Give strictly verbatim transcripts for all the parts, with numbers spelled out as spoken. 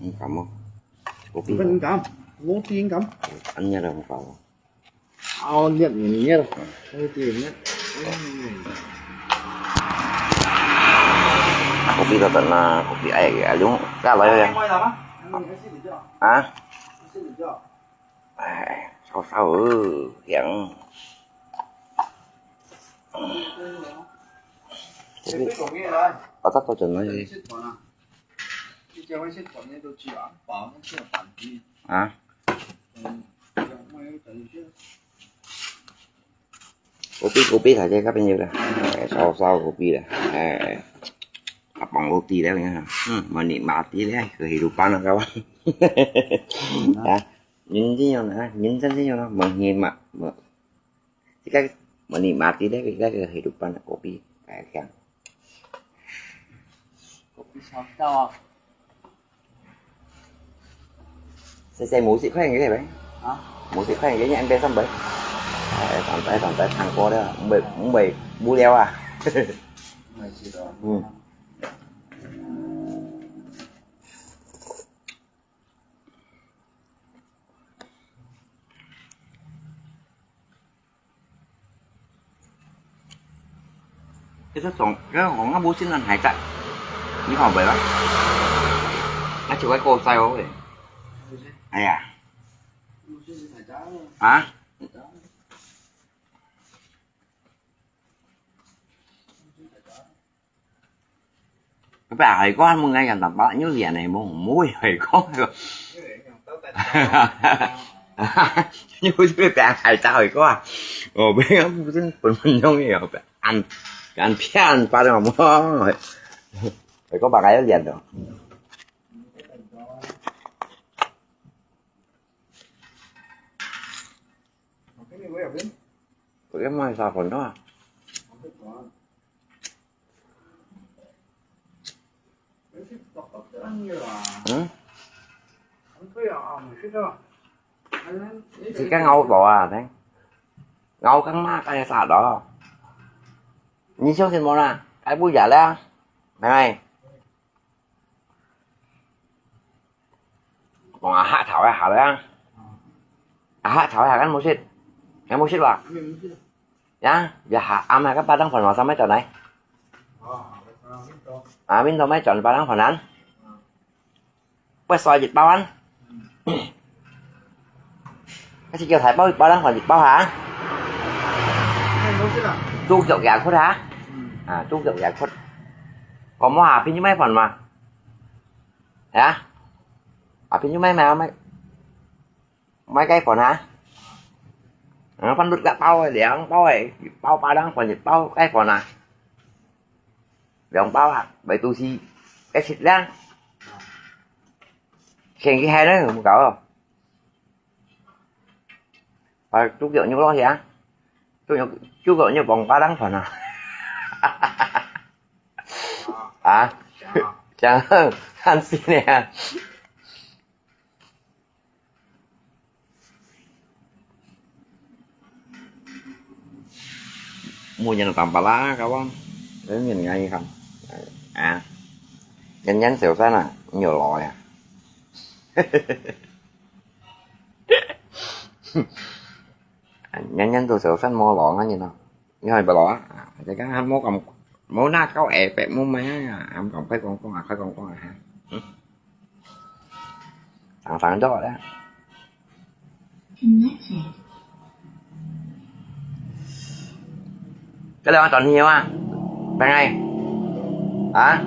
Ang kamo. Kopi. Bukan ang kam. Roti ang kam. Anya dah ang kamo. Oh, lihat ini ya. Roti ini. Kopi dah tak nak kopi ai ke alung. Dah lah ya. Ha? Ai, sao sao, yang. Tapi, otak kau jangan lagi. Ha? Kopi, kopi saja kau punya lah. Eh, sao sao kopi lah. Eh, abang roti lah ya. Hmm, menikmati lah kehidupan lah kawan. Ya, 人生就那，人生就那，menghemat，me， Kita menikmati deh kita kehidupan kopi kayak yang. Kopi sao sao. Saya saya musik kau yang gini, bang. Ha? Musik kau yang gini, ambil sampai. Eh, sampai sampai tangko dah, mbai mbai buliau ah. Hmm. 其實從，因為我啱冇先人係得，你看唔係咩？一條个過晒好嘅。哎呀，啊？Bè hơi quá mông ngay gắn tắm bá như liền này mông mùi hơi quá. Như tôi bè hơi ta hơi quá. Ồ, bè không tin phần phần nhông gì hả? Ăn, ăn phiền ăn pa đâu mà. Hơi có bà gái liền rồi. Cái này mới ở bên. Cái mai sao còn đó? Hử? Chỉ cái ngâu đó à, đấy. Ngâu căng mát cái sao đó. Nhìn xuống xin món à, cái bún chả lá. Này này. Còn à, hạ thảo à, hả đấy à. À, hạ thảo à, gắn mô xít. Gắn mô xít à. Ya, ya hả, ám hả các ba đang phần mà sao mấy trò này. À, bên đó mấy trò ba đang phần ăn. Bớt soi dịch bao ăn. Cái chỉ kêu thái bao, ba đang phần dịch bao hả? Tú kiểu gà khốt hả? À, tú kiểu gà khốt. Còn mô hả, pin như mấy phần mà. Ya? À, pin như mấy mà, mấy ไม่ใกล้ฝนฮะ เออ พันรุดกะเป้าเหลียงเป้าไอ้เป้าปลาดังฝนเป้าใกล้ฝนนะ เหลียงเป้าอ่ะ ใบตูซี ใกล้สิทธิ์แล้ว เข่งกี่แห่เนอะ หมู่เก่า ปลาจุกเดียวยุกล้อเสีย จุกเดียว จุกเดียวยุกปองปลาดังฝนนะ อ่ะ จัง จัง ท่านสิเนี่ย Mua nhân tầm bà lá các bác. Thế nhìn ngay không? À. Nhân nhân xỉu xanh à, nhiều loại à. Nhân nhân tôi xỉu xanh mua loại nó như nào. Như hồi bà loại à. Thì cái anh mua còn mua na câu ẹ bẹ mua mẹ à. Em còn phải con con à, phải con con à hả? Sẵn sàng cho đấy. Connected. Cái đó tròn nhiều à? Bên này. Hả?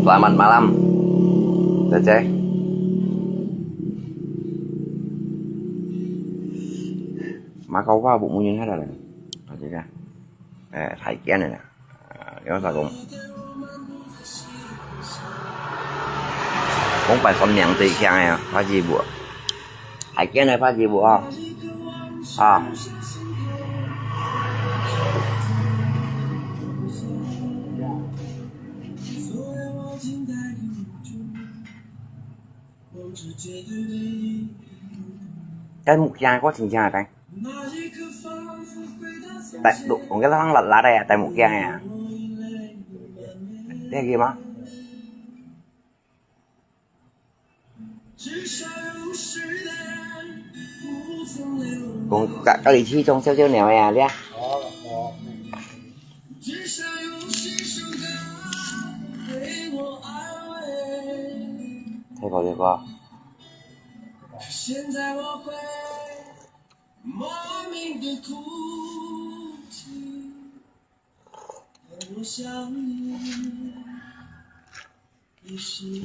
Selamat malam. Cek. Mà câu qua bụng mua như thế nào này? Ở đây ra. Ê, thái kiến này nè. Ê, có sao cũng. Không phải son miệng tùy khen này, phá gì bụa. Thái kiến này phá gì bụa. À. 戴目鏡个，我真正个戴。戴，用个啷啷辣辣个，戴目鏡个啊。你看見嗎？講隔，隔離區中小小鳥个啊，你啊。哦，哦。太高了吧？你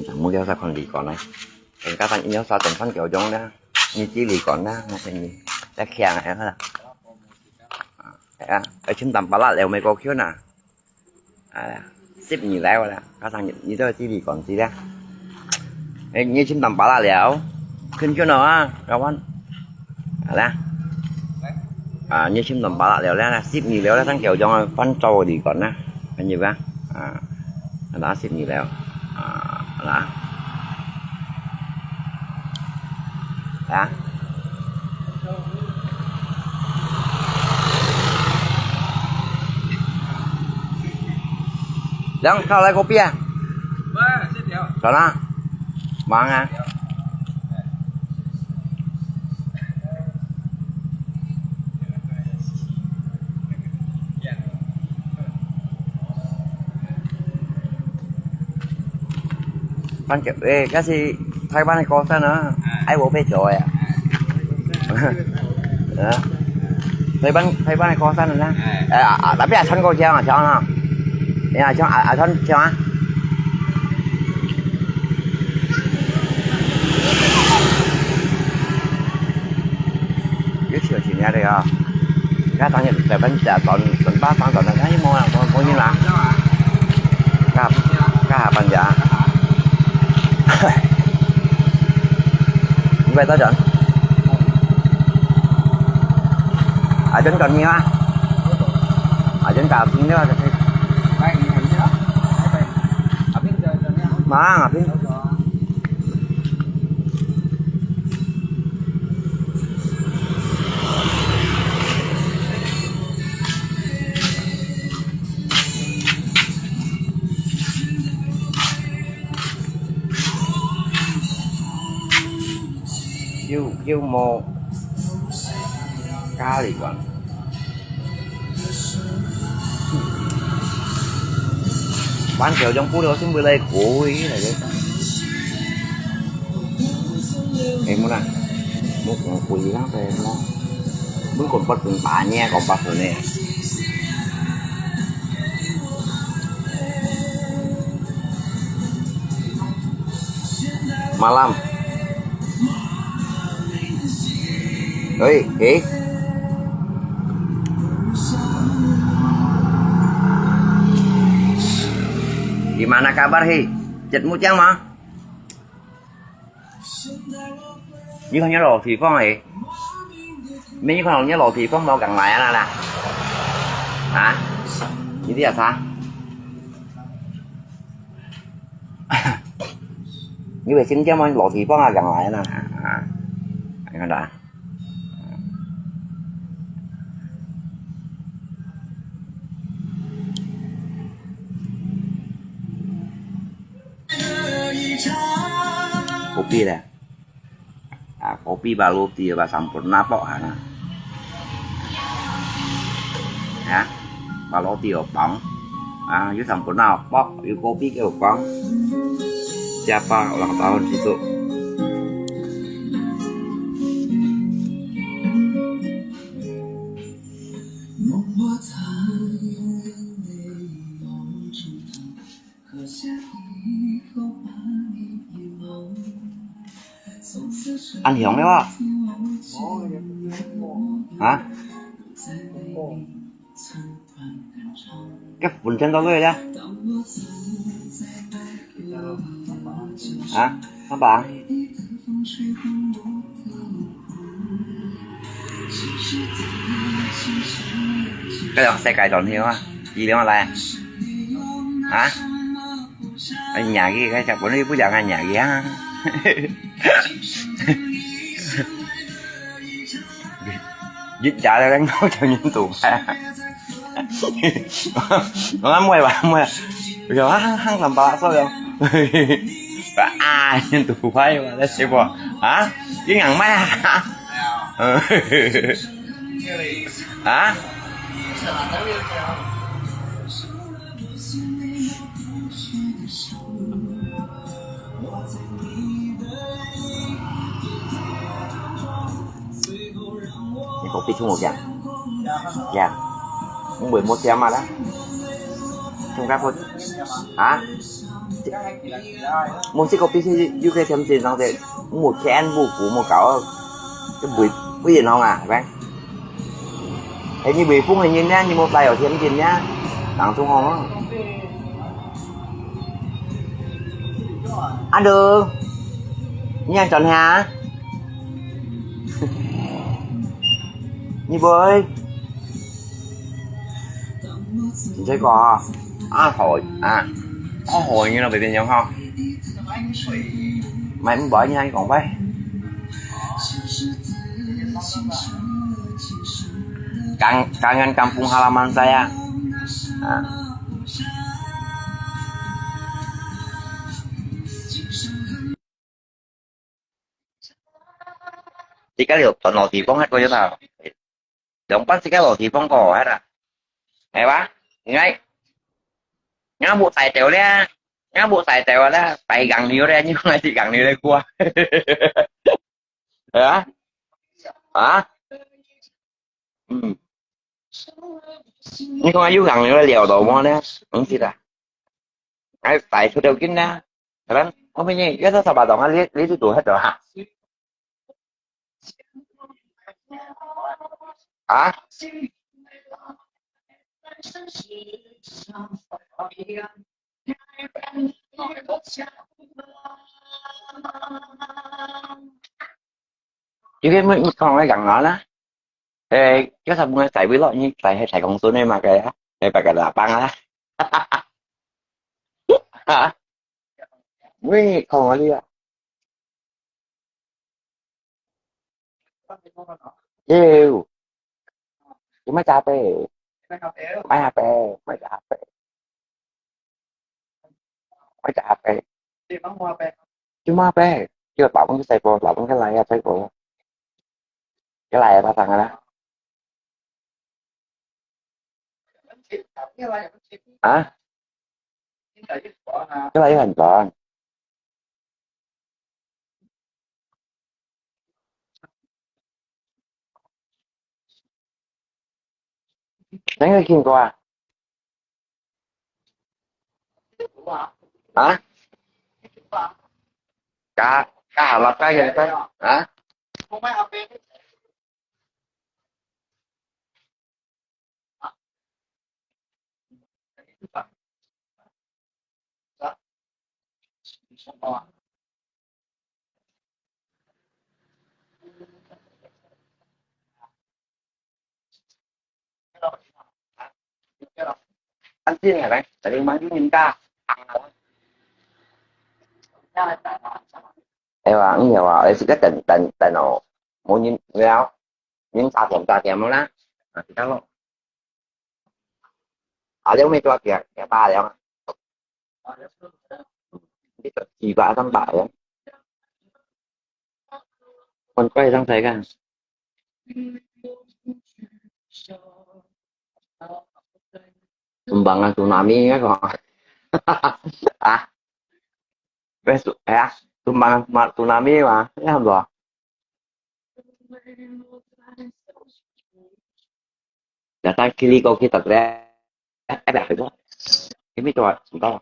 看，目標在看旅館呢，人家看你要啥等飯給我用呢，你去旅館呢，我給你再看一下啦。啊，哎呀，愛尋淡薄仔了，美國去哪？哎呀，十二樓啦，加上你，你都去旅館去啦。哎，你尋淡薄仔了，ขึ้น去哪啊，kawan？好啦。啊，你尋淡薄仔了啦，十二樓啦，上九中啊，搬走旅館啦，看見吧？啊，那十二樓，啊，好啦。啊。Yang, kau lain kopi ah? Wah, siap, ya. Sana. Mang ah. Pan Kiu, eh, kasi Taiwan 个高山啊，哎。愛無被走个啊。啊，Taiwan，Taiwan 个高山啊，哎。哎，啊，啊，tapi 阿川个槍啊，槍啊，哎呀，槍啊，阿川槍啊。 有笑情个啊。該當日百分之啊，轉，轉八三轉啊，該無啦，無，無人啦。該，該下班呀。你買多少？啊，真轉你啊？啊，真打拼的話，就可以。 Mang, apin. 有，有無咖哩飯？ Pan Kiu jong pulih sin pulih kui lagi. Eh, muna. Mu kong kui lang pe mo. Mun kon pat kun pa nia kon pat kun ne. Malam. Oi, eh. Gimana kabar, hei? Chat mu chang ma? 你看你老地方哎，没你看你老地方冇讲来啊啦啦，啊？你在啥？ 你會心驚嗎？落地方啊，講來啦，啊，你看到啊？Kopi leh. Ah, kopi ba roti ba sempurna pok ha na. Ya, ba roti opong. Ah, yu sempurna opok, yu kopi ke opong. Siapa ulang tahun situ? Ăn hiông leo à? Hả? Cái phần trên đó lưới đó. Hả? Sao bà? Cái đó xe cài tròn hiếu à? Gì đó mà lại? Hả? Anh nhảy cái, cái chặt của nó cứ dạo ngay nhảy gì á? 一家人都叫印度派。我，我，我，我，我，我，我，我，我，我，我，我，我，啊，印度派嘛，在说我啊，你想卖啊？啊？你个鼻青有驚？驚？你會無聲嘛啦？中間不？啊？無這个鼻青有个甜甜，當時無牽無顧無搞，就會，會然後啊，係咪？ 哎，你微風很遠呢，你莫帶有天邊呢，當中哦。Alo，你還轉下？你會？你再講啊，啊好啊，啊好，你那邊變樣哈。買五百，你還講喂？ Kang-, kangen kampung halaman saya. Ah. Tiga liu, ton lo di phong hat ko yun ah. Dong pan tiga lo di phong ko hat ah. Hai ba? Ngai. Nga bu tai teo le. Nga bu tai teo le. Pai gang niu le, ni ngai ti gang niu le kua. 係啊？啊？嗯。你看有人有料到無呢？毋知啦。哎，大出條筋啦。可能我們也也是差不多啊，你你是做得到哈？啊？ Jadi, mi-, mi-, kong ai gang na. Eh, kita sa bunga sai wi lo, ni sai hai sai kong sun ai ma kaya. Eh, pakai lapang ah. Ha? Wi, kong ai ya. Ew. Cuma capek. Mai apa? Mai capek. Mai capek. Cuma apa? Kêu bảo với thầy cô, bảo với cái này thầy cô. Cái này là thằng đó. Hả? Cái này thành phần. Nãy người kinh qua. Hả? Cả, cả là cái gì đấy? Hả? Ăn xin hả đấy? Tại vì mang những ca. Ê, và, nhiều à, ê, xin cái tỉnh, tỉnh, tỉnh nổ. Muốn nhìn, nhiều. Những ta cũng ta tiêm luôn á. À, thì đó. À, nếu mấy tua kìa, kìa ba đấy không? Cái tua kỳ bạ thăm bạ đấy. Còn quay sang thấy cả. Tumbangan tsunami kan ko. Ah. Wes, eh, tumbangan tsunami ma. Ya, lo. Datang kili ko kita tre. Eh, dah itu. Ini tuh, sebentar.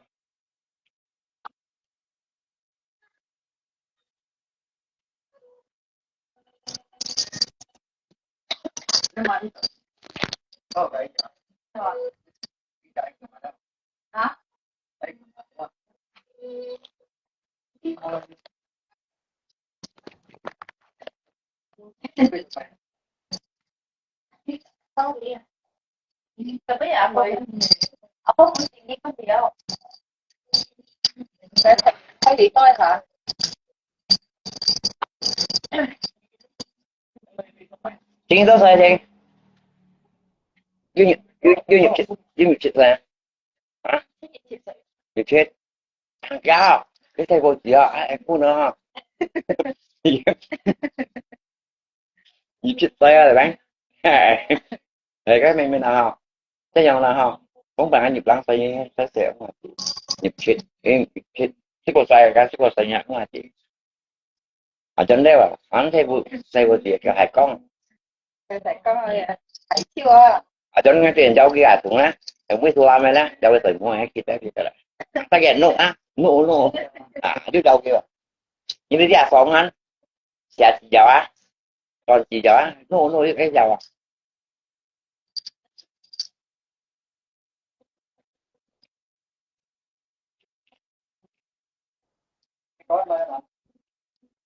今年多少岁？有入，有，有入七，有入七岁啊？啊？入七？放假哦？你太过节啊？哎，哎，不能哈。入七岁啊，来。哎，哎，该妹妹啦哈，这样啦哈，讲白啊，入两岁，三岁，入七，哎，入七，十个岁，该十个岁呀，我讲。 啊，真个啊，俺細妹，細妹姐叫海公。海公啊，海秀啊。啊，真个變走去啊，同啊，有位做阿妹啦，走去水母，还記得，记得啦。大家弄啊，弄，弄，啊，就走去了。因为这双啊，下几脚啊，断几脚啊，弄，弄，就该脚啊。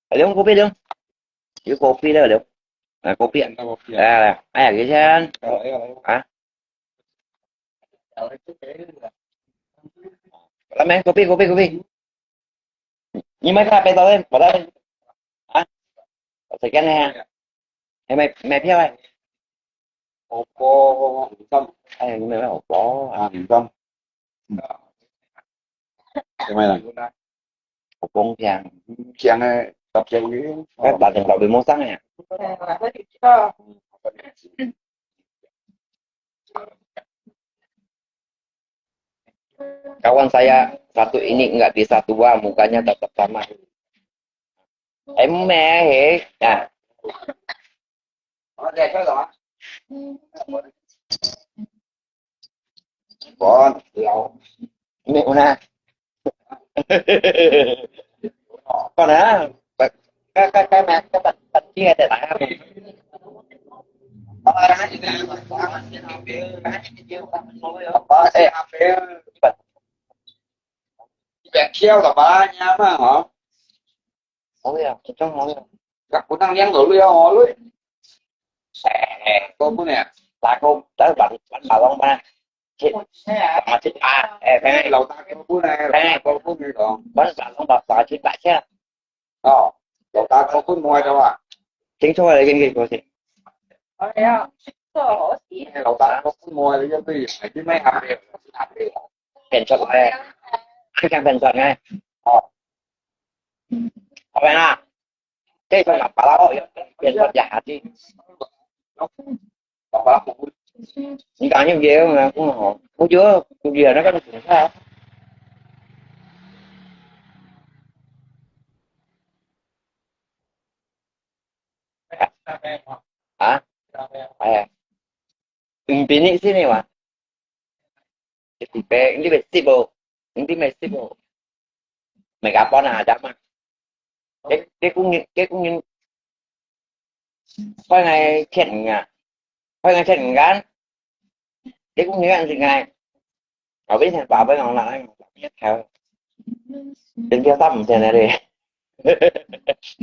Hello, kopi dong. Yo, kopi lah, hello. Ah, kopi. Kopi. Ah, ah, kisah. Ah. Lamai, kopi, kopi, kopi. 你買个白豆的，白豆的。啊？我在干呢。还买，买票哎。我包，你干。哎，你买，买我包啊。啊，你干。嗯。怎么样？我包香。香的，大香的。哎，打电话给陌生人。哎，我要去吃。Kawan saya satu ini enggak bisa tua, mukanya tetap sama. Em mẹ hả? À. Con, mẹ nè. Con hả? Cái, cái, cái mẹ, cái bánh, bánh kia để lại hả? Ê, bạn khiêu là bà nhà mà hả? Không biết, không biết. Các cô đang nhắn gửi lui hả? Lui. Ê, cô bố nè. Là cô tới bạn, bạn bà Long ba. Chết. Bà chết bà. Ê, cái này. Lầu ta cô bố nè, lầu ta cô bố nè còn. Bạn bà Long bà, bà chết bà chứ. Ờ, lầu ta cô bố mua đâu à? Chính xác là cái gì cô chị? Lầu ta cô bố mua là cái gì? Chứ mấy hàng này. Phiền thật này. Anh chàng phiền thật này. Ờ. Không phải à? Cái phải là bà lao, phiền thật giả hả chị? Bà lao cũng. Những cái như vậy mà cũng hổ. Cũng chưa, cũng gì nó có được sao? Hả? À. Ừm, pin ní xin đi mà. Cái gì bé, cái gì bé xí bộ. Cái gì bé xí bộ. Mày gặp con à, dám à? Cái, cái cũng như, cái cũng như. Coi ngày chuyện à. Coi ngày chuyện ngắn. Cái cũng như anh gì ngày. Ở bên thành bảo với ngọn là anh biết theo. Đến kia tâm thế này đi.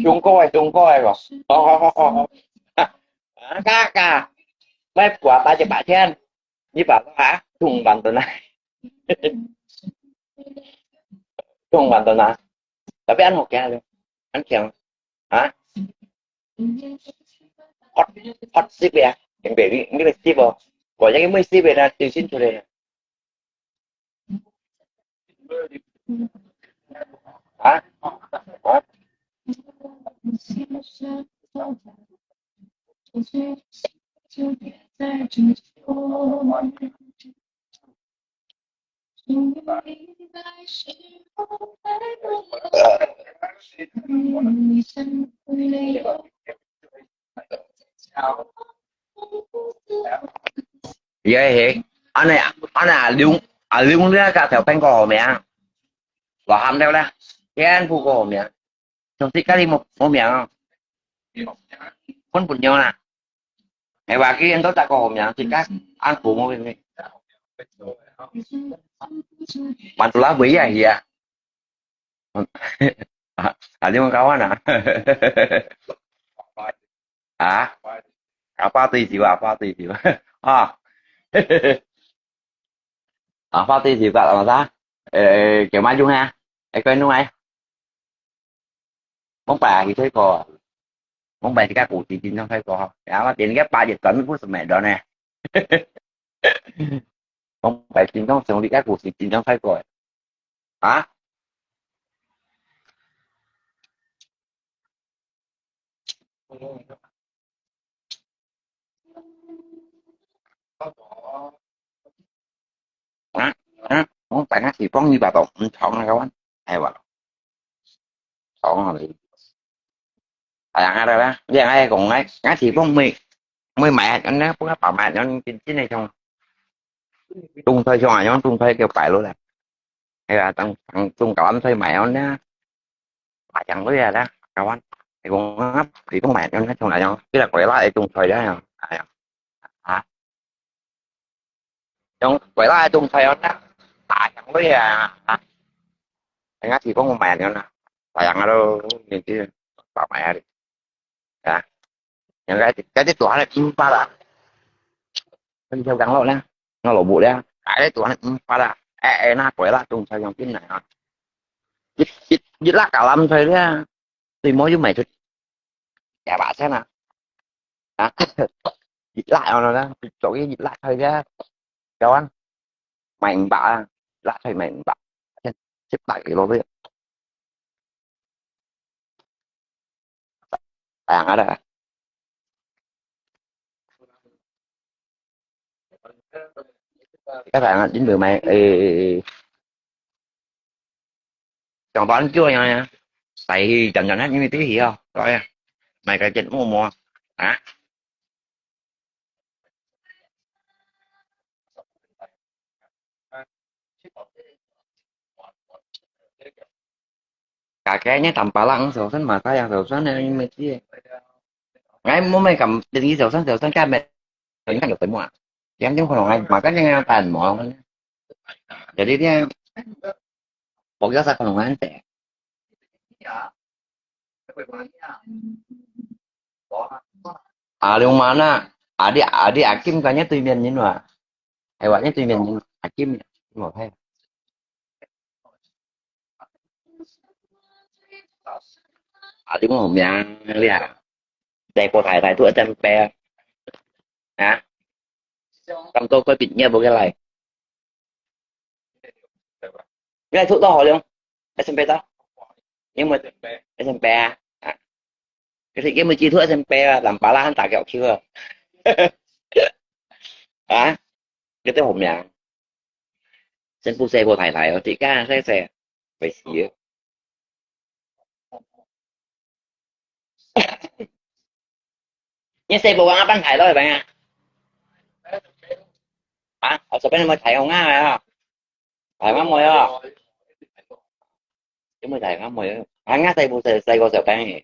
Chúng coi, chúng coi rồi. Ồ, ồ, ồ, ồ. À, cá, cá. Mấy quả ba chục bạc trên. Như bảo hả? Thùng bằng tờ này. Thùng bằng tờ này. Tapi ăn một cái rồi. Ăn chèo. Hả? Hot, hot ship ya. Yang baby, ini ship oh. Kau yang ini ship ya, nanti sini sudah. Hả? Hả? Ye he, anh này, anh này à Lung, à Lung nữa cả theo bên có mẹ. Lo ham theo là, yên phu có mẹ. Trong xí cái đi một, một mẹ. Con bún nhau nè. Ngày ba kia anh tôi ta có mẹ, xí cái ăn củ một bên. Bạn tôi lá với ya ya. À, à, liên quan kawan à? À? Apa tu isi, apa tu isi? À. Apa tu isi, tak lama sah. Eh, kemaju ha? Eh, kau nu ai? Mong pa, kita ko. 往擺這個股市緊張太過吼，然後點個八月轉不是買的呢。往擺緊張，從這個股市緊張太過。啊？啊？啊？往擺个地方你把到，嗯，長那個彎，哎哇，長啊嘞。哎呀，啊啦啦，你愛講，哎，哎，地方沒，沒買，那不過把買，那真真的像，中菜像啊，像中菜就擺落來。哎呀，當，當中高安菜買哦呢。 買上去啊啦，kawan。你講啊，你講買，用該種來用，佢來歸納一種菜了呀，哎呀，啊，用歸納一種菜哦，那打上去啊，啊，人家提供我買了呢，打上啊咯，你去把買啊哩，啊，人家，人家做下来五百啦，你就讲咯呢，我老母咧，哎，做下来五百啦，哎哎，那歸納种菜用进来啊，一一一粒橄榄菜咧。 對，無就賣出一百仙啊。啊，一粒哦，那，做个一粒菜个，kawan，賣五百啊，一粒菜賣五百，一百kilo个。哎呀，ada。Kadang-kadang din bermain, eh, Trong đó anh chưa nha. Tại vì dần dần hết như tí thì không. Coi à. Mày cái chết mua mua. Hả? Cả cái nhé tầm bà lăng sầu sân mà ta yang sầu sân này nhưng mà chia. Ngay mua mày cầm tiền đi sầu sân sầu sân cái mẹ. Tao nhớ được tới mua. Em chúng còn ai mà cái này tàn mỏ. Jadi dia pokoknya saya kalau ngantek. Alim mana? Adik, adik Akim kayaknya tu mian nyin wa. Hebatnya tu mian nyin Akim. Mau hai. Adik mau mian lihat. Dari kota Thai tu ada sampai. Hah? Tâm tô coi bịt nhẹ bố cái này. Cái này thuộc đó hỏi không? S M P ta? Nhưng mà S M P à? À. Cái thì cái mười chín thuộc S M P à, làm bà la hẳn ta kẹo chưa? Hả? Cái tới hôm nhà. Sen pu se pu thai thai, ti ka se se. Bai si. Ni se pu wang apan thai lo bai a. Ha, au sa pen mo thai hong a. Thai ma mo yo. Ni mo thai ma mo yo. Ha, nga se pu se se ko sa pen.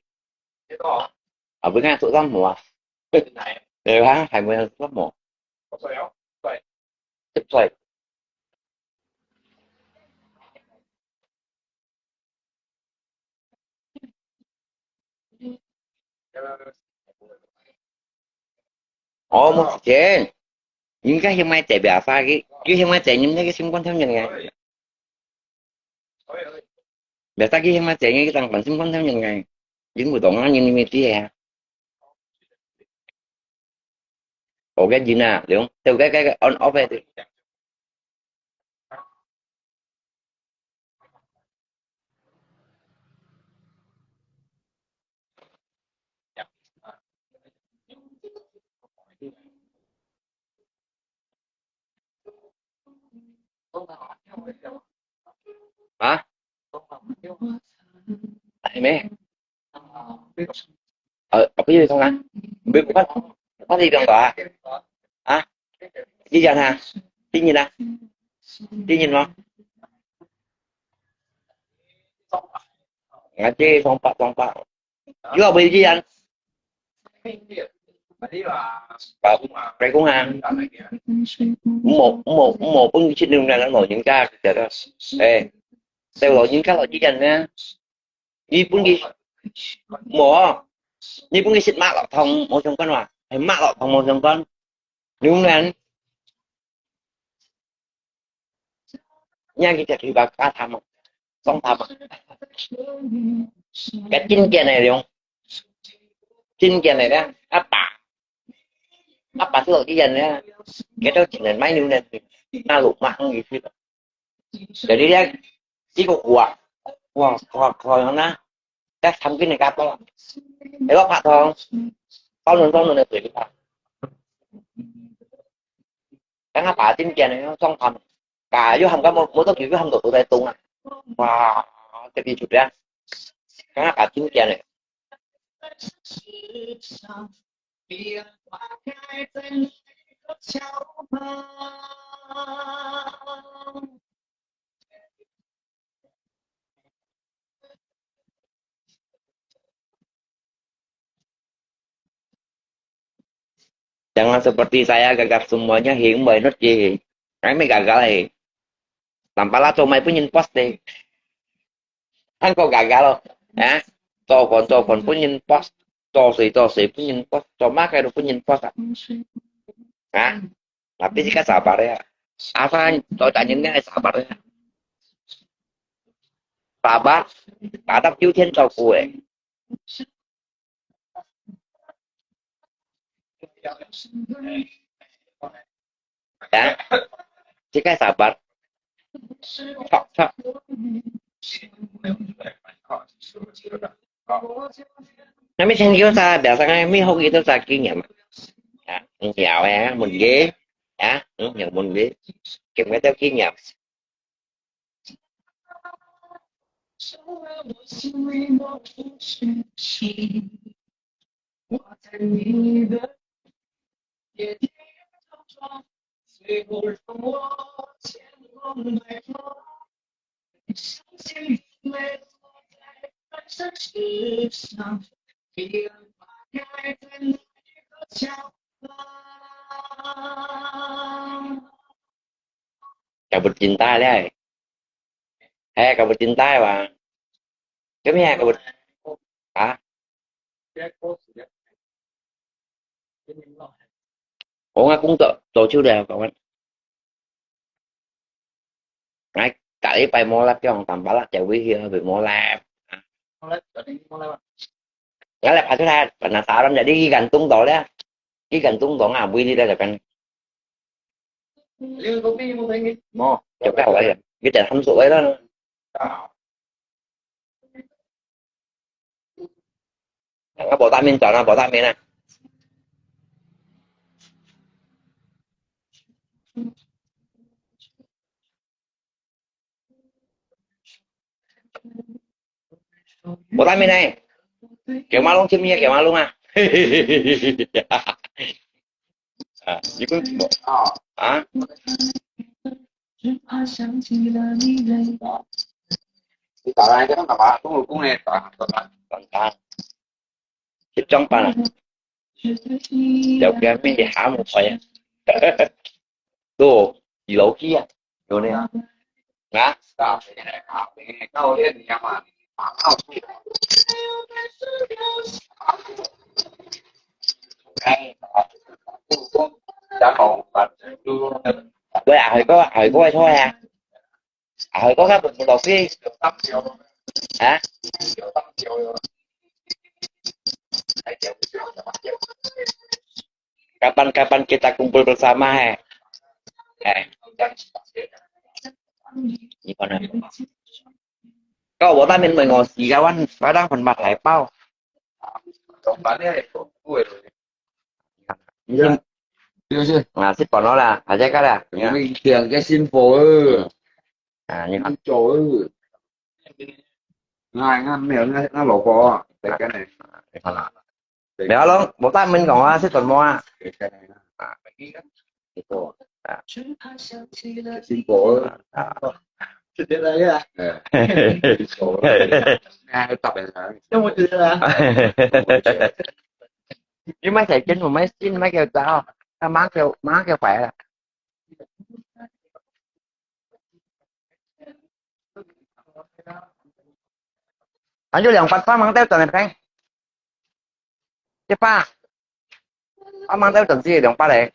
A bu nga su sam mo. Ê, ha, hai mươi lăm mỏ. Sếp xoay. Ồ, một chuyện. Những cái hiện mai chạy bẻ pha cái, cái hiện mai chạy những cái sinh quan theo nhận ngày. Bẻ ta cái hiện mai chạy những cái tăng bản sinh quan theo nhận ngày. Những buổi tổng nó như mình tí hè. Ủa cái gì nè, đúng. Từ cái, cái, cái on off ấy. Hả? Ai mẹ? Ờ, học cái gì không anh? Không biết, có, có đi đường đó à? Hả? Đi dần hả? Đi nhìn à? Đi nhìn mà. Ngã chê, không bạc, không bạc. Yo, beli jian. Bai kung ha. Mo, mo, mo, pun sit nung nan mo những cái, cái đó. Ê, tao lo những cái lo jian nha. Ni pun ki, mo. Ni pun ki sit mak lo thong mo song kon wa. Hai mak lo thong mo song kon. Nung nan. Nhà cái chặt thì bà cá tham à. Không tham à. Cái chín kia này đúng. 真个个，阿爸，阿爸做个个个，佢都只能買牛奶，那路嘛很有趣的。Jadi dia，結果哇，哇，哇，哇，那，佢參跟人家包，哎，我拍糖，包輪包輪个水给他。剛剛把金tiền này nó trong phòng cả vô hầm cái một một tốc kiểu vô hầm đổ tụ tại tung à. Wow, cái gì chụp đấy. Cái nó cả chín tiền này. Jangan seperti saya gagap semuanya hing bai not ye. Ai mi gagal eh. Tampala cho mai pun yin post eh. Han ko gagal lo. Ha? Cho kon cho kon pun yin post. Cho sui cho sui pun yin post. Cho ma kai pun yin post. Ha? Tapi jika sabar ya. Apa cho tanya ni sabar ya. Sabar. Tetap 有天照顾 eh. Ya, jika sabar. Chok, chok. Kami sendiri sa biasa kami hok itu sa kinyam. Ya, nyawa ya, mun ge. Ya, nyawa mun ge. Kami itu kinyam. 搞不清楚了。 Hai, kau bercinta ya, Bang? Kami ya, kau ber-, ha? Ủa, ngài cũng tổ, tổ chức đại học không anh? Ngài cả đi bay mô lạp cho thằng bà lạp chạy quý hiệp về mô lạp. Ngài lại phải thứ hai, phải là sao lắm, để đi gần tung tổ đấy. Đi gần tung tổ ngà, quý đi đây là cần. Mô, chụp cái hậu vậy, cái chạy thăm sụp vậy đó. Có bộ tam minh chọn là bộ tam minh nè. Bộ tam minh này. Kiểu ma lông chim nhé, kiểu ma lông à. À, you cũng bộ. À. Đi tỏ lại cho nó mà, cũng cũng nghe tỏ tỏ lại. Tỏ lại. Chụp trong bàn à? Dạo kia mình đi há một khỏi à? Đồ, đi lẩu kia. Đồ này à? Hả? Ôi, à, hơi có, hơi có thôi à? À, hơi có các bạn đọc đi. Hả? Kapan-kapan kita kumpul bersama, he? He. Ini mana? Kau buat amin mengosi kawan, kadang pun mat hai pau. Iya. Iya sih. Nah, si Pono lah, aja kah lah. Ini yang ke simple. Nah, ini kan. Cowok. Ngai ngai mèo ngai ngai lò kò. Tekan eh. Mèo long, buat amin kong ah, si Pono ah. Tekan eh. Itu. Simple. Simple ya. Nah, tapi yang mau cerita. Ini mai thẻ chân mà mai xin mai kêu tao. Tao má kêu, má kêu khỏe. Anh cho 兩百八 mang theo tuần này phải. Tiếp ba. Anh mang theo tuần gì 兩百 này.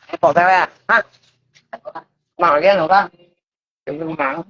Anh bỏ theo à? Hả? Mang cái nào ta? Đừng mang.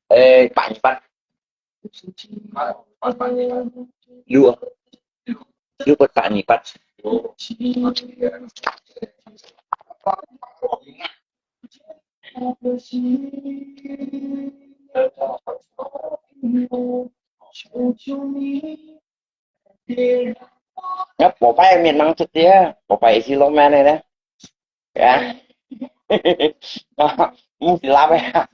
Eh, Pak Nyipat. Lu, lu, Pak Nyipat. Ya, 寶貝面盲出的，寶貝是老妹的呢。Ya. Mesti lah, ya.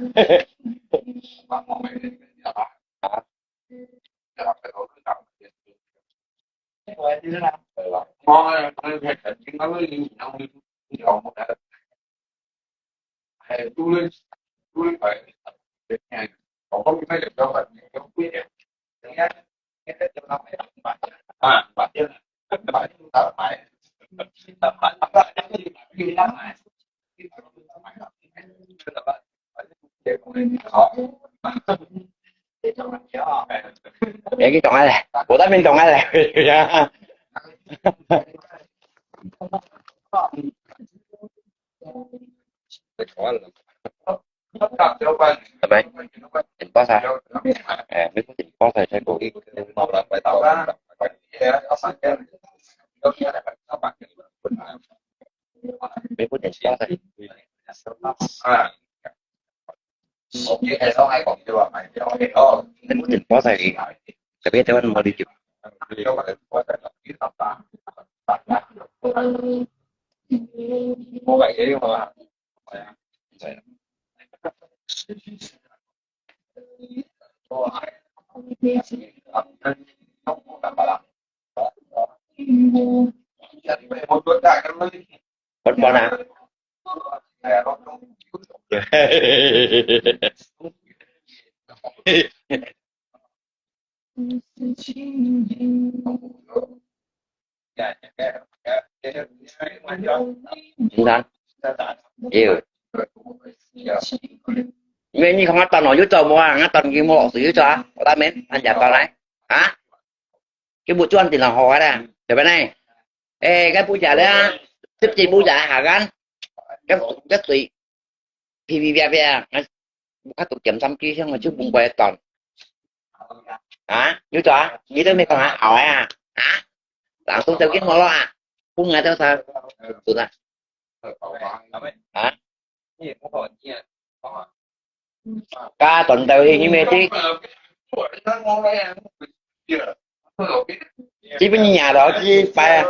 Yang kita orang lah, kota minta orang lah. Ya. Bye bye. Boss à? Eh, mấy phút thì boss rồi cho cô. Mấy phút thì boss rồi. Mấy phút thì boss rồi. Tapi teman mau di. Mau vậy chứ mà. Bớt bớt à? Chính xác. Yêu. Người như không ngắt tao nói dưới trầu mua, ngắt tao như mua lọ xứ dưới trầu á. Có ta mến, anh chào tao đấy. Hả? Cái bộ chuan thì là họ đó. Để bên này. Ê, cái bố già đấy á. Tiếp gì bố già hả gắn? Cái, cái tụi. Phi phi phi phi. Bố khát tụi kiểm thăm kia xong rồi chứ bố quay toàn. Hả? Dưới trầu á? Dưới đó mày còn hả? Hỏi à? Hả? Làm tôi tao kiến mò lo à? Phun ngài tao sao? Tụi ta. Hả? Ka tuần đầu thì như mẹ chứ. Chỉ bên nhà đó chứ phải.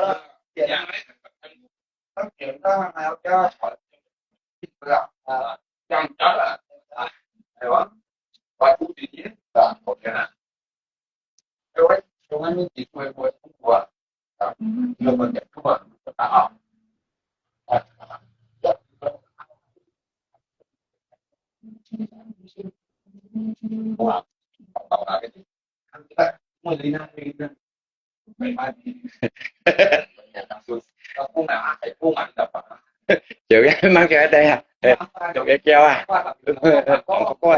有个蛮个的呀，哎，有个叫啊，讲过。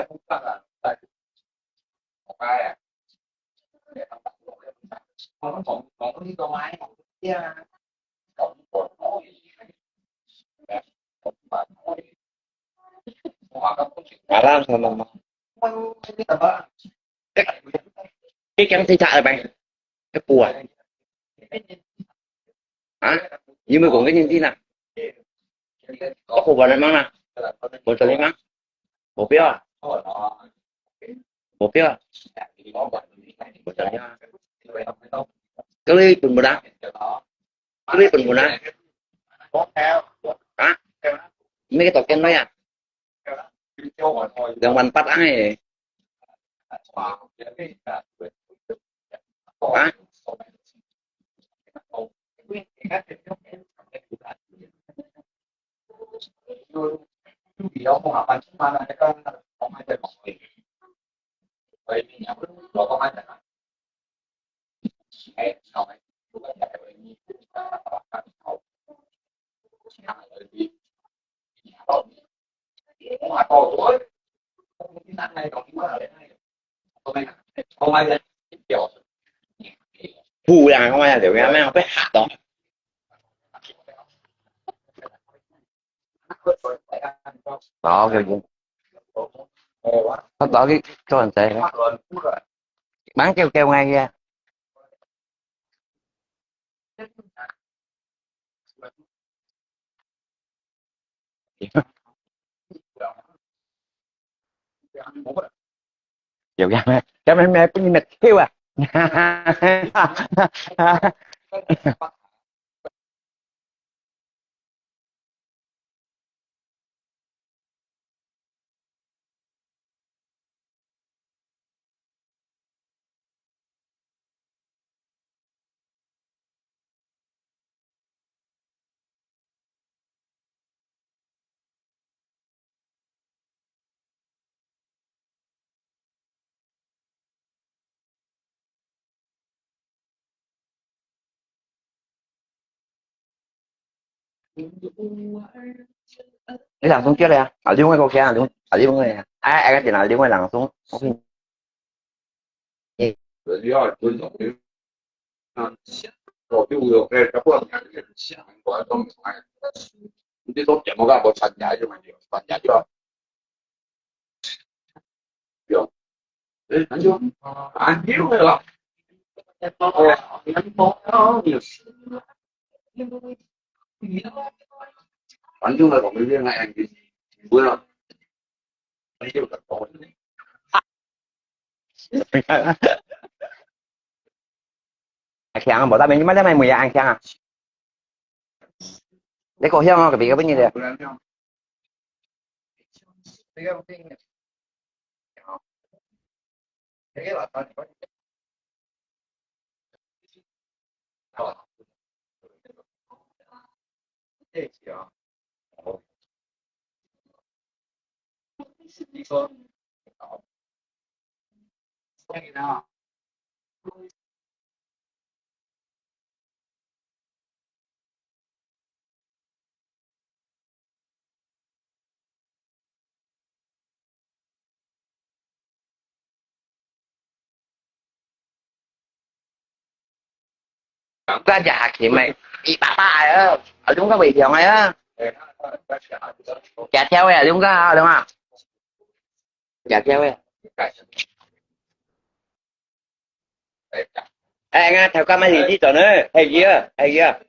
Alam sama ma. Cái căng thi thả ở bên. Cái bùa. Hả? Như mới cũng cái nhìn gì nè. Có khổ vào đây mang nè. Buồn tao đi mang. Bộ biết à? Bộ biết à? Buồn tao đi mang. Cái đi buồn buồn á. Cái đi buồn buồn á. Hả? Mấy cái tộc kem đấy à? Yang wan pat ai. Hả? Hù yang không ai hiểu nghe, mấy ông phải hạt đó. Đó, kiểu gì? Nó tỏ cái cho anh thấy. Bán kêu kêu ngay kìa. Kiểu gì? Cái mấy mấy cái này kêu à? Ini langsung kira ya. Ada yang kau kira, ada ada yang ya. Eh, eh, kan langsung. Oke. Ăn khéng, bảo ta mình mà đây mày mùi ăn khéng à? Để cô hiông cái bị cái bánh gì đấy. Ka ja hakim mai, i papa ai, a dong ka wei hiong ai a. Ja tiao ai a dong ka, a dong a. Ja tiao ai. Ai, nga thau ka mai hi ji to ne, hai ji a, hai ji a.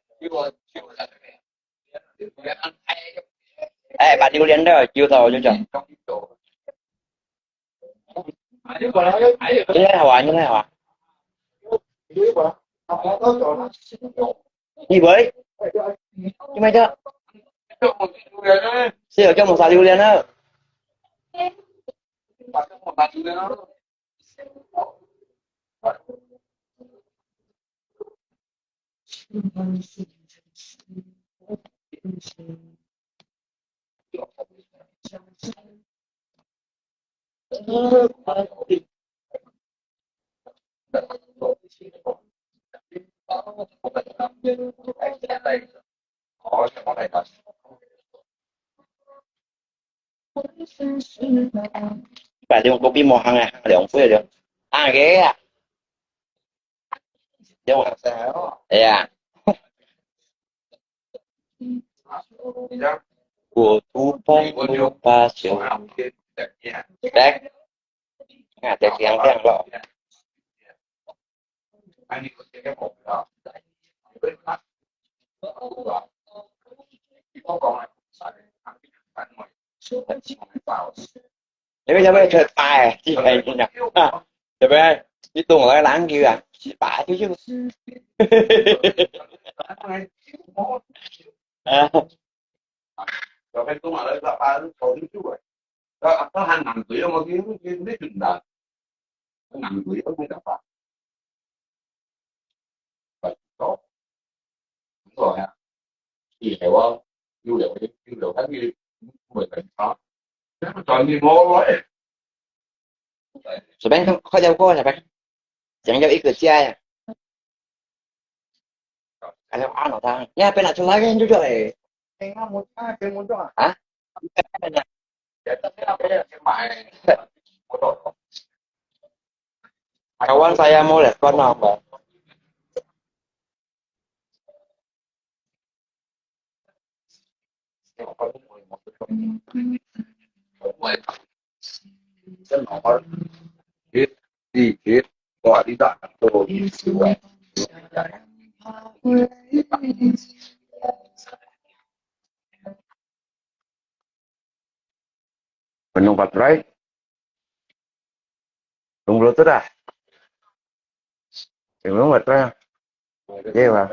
Ai, ba diu lian de, jiu to jiu jiu. Ni lai hau a, ni lai hau a. Ni bơi. Ni mai jiu. Siu jiu mong sa diu lian a. 擺兩個比無行啊，兩杯了。啊，个啊，兩個。哎呀，我不碰不罢休。來，啊，再聽聽咯。你們要不要去拜？啊，對不對？你懂我的籃球啊？去拜就行。啊。 隨便看，看條歌，隨便，想要一個家呀。還有阿老湯，你還不拿出來，你就說，哎。啊？Kawan saya mau lihat kono, Mbak. Penuh baterai. Tunggu dulu tu dah. Penuh baterai. Iya, Pak.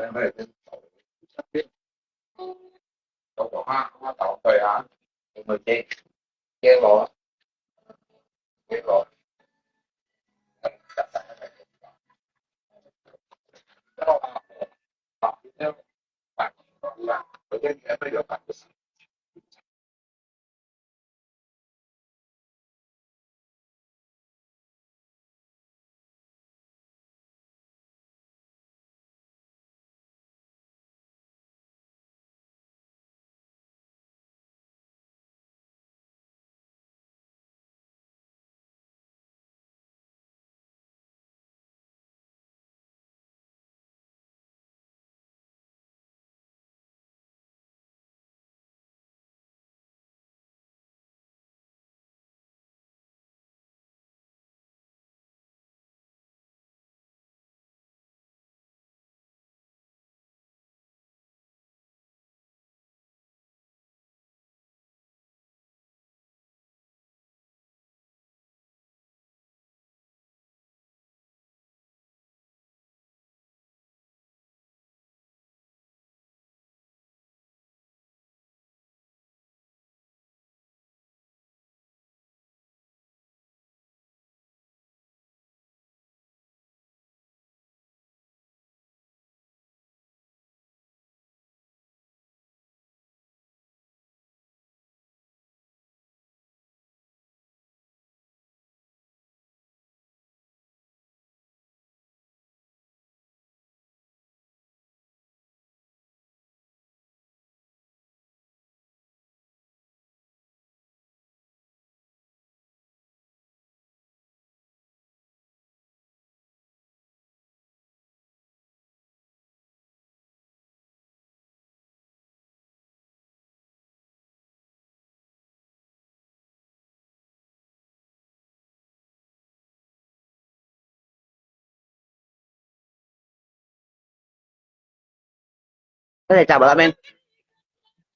Kita cakap apa, men?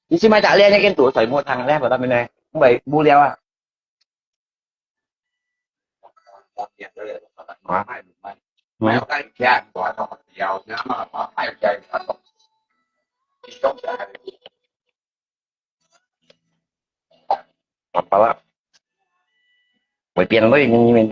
Isi mai tak lihat ni kan tu, saya mau tang lihat apa, men? Baik, boleh awak. Apa lah? Buat pian boy ni, men.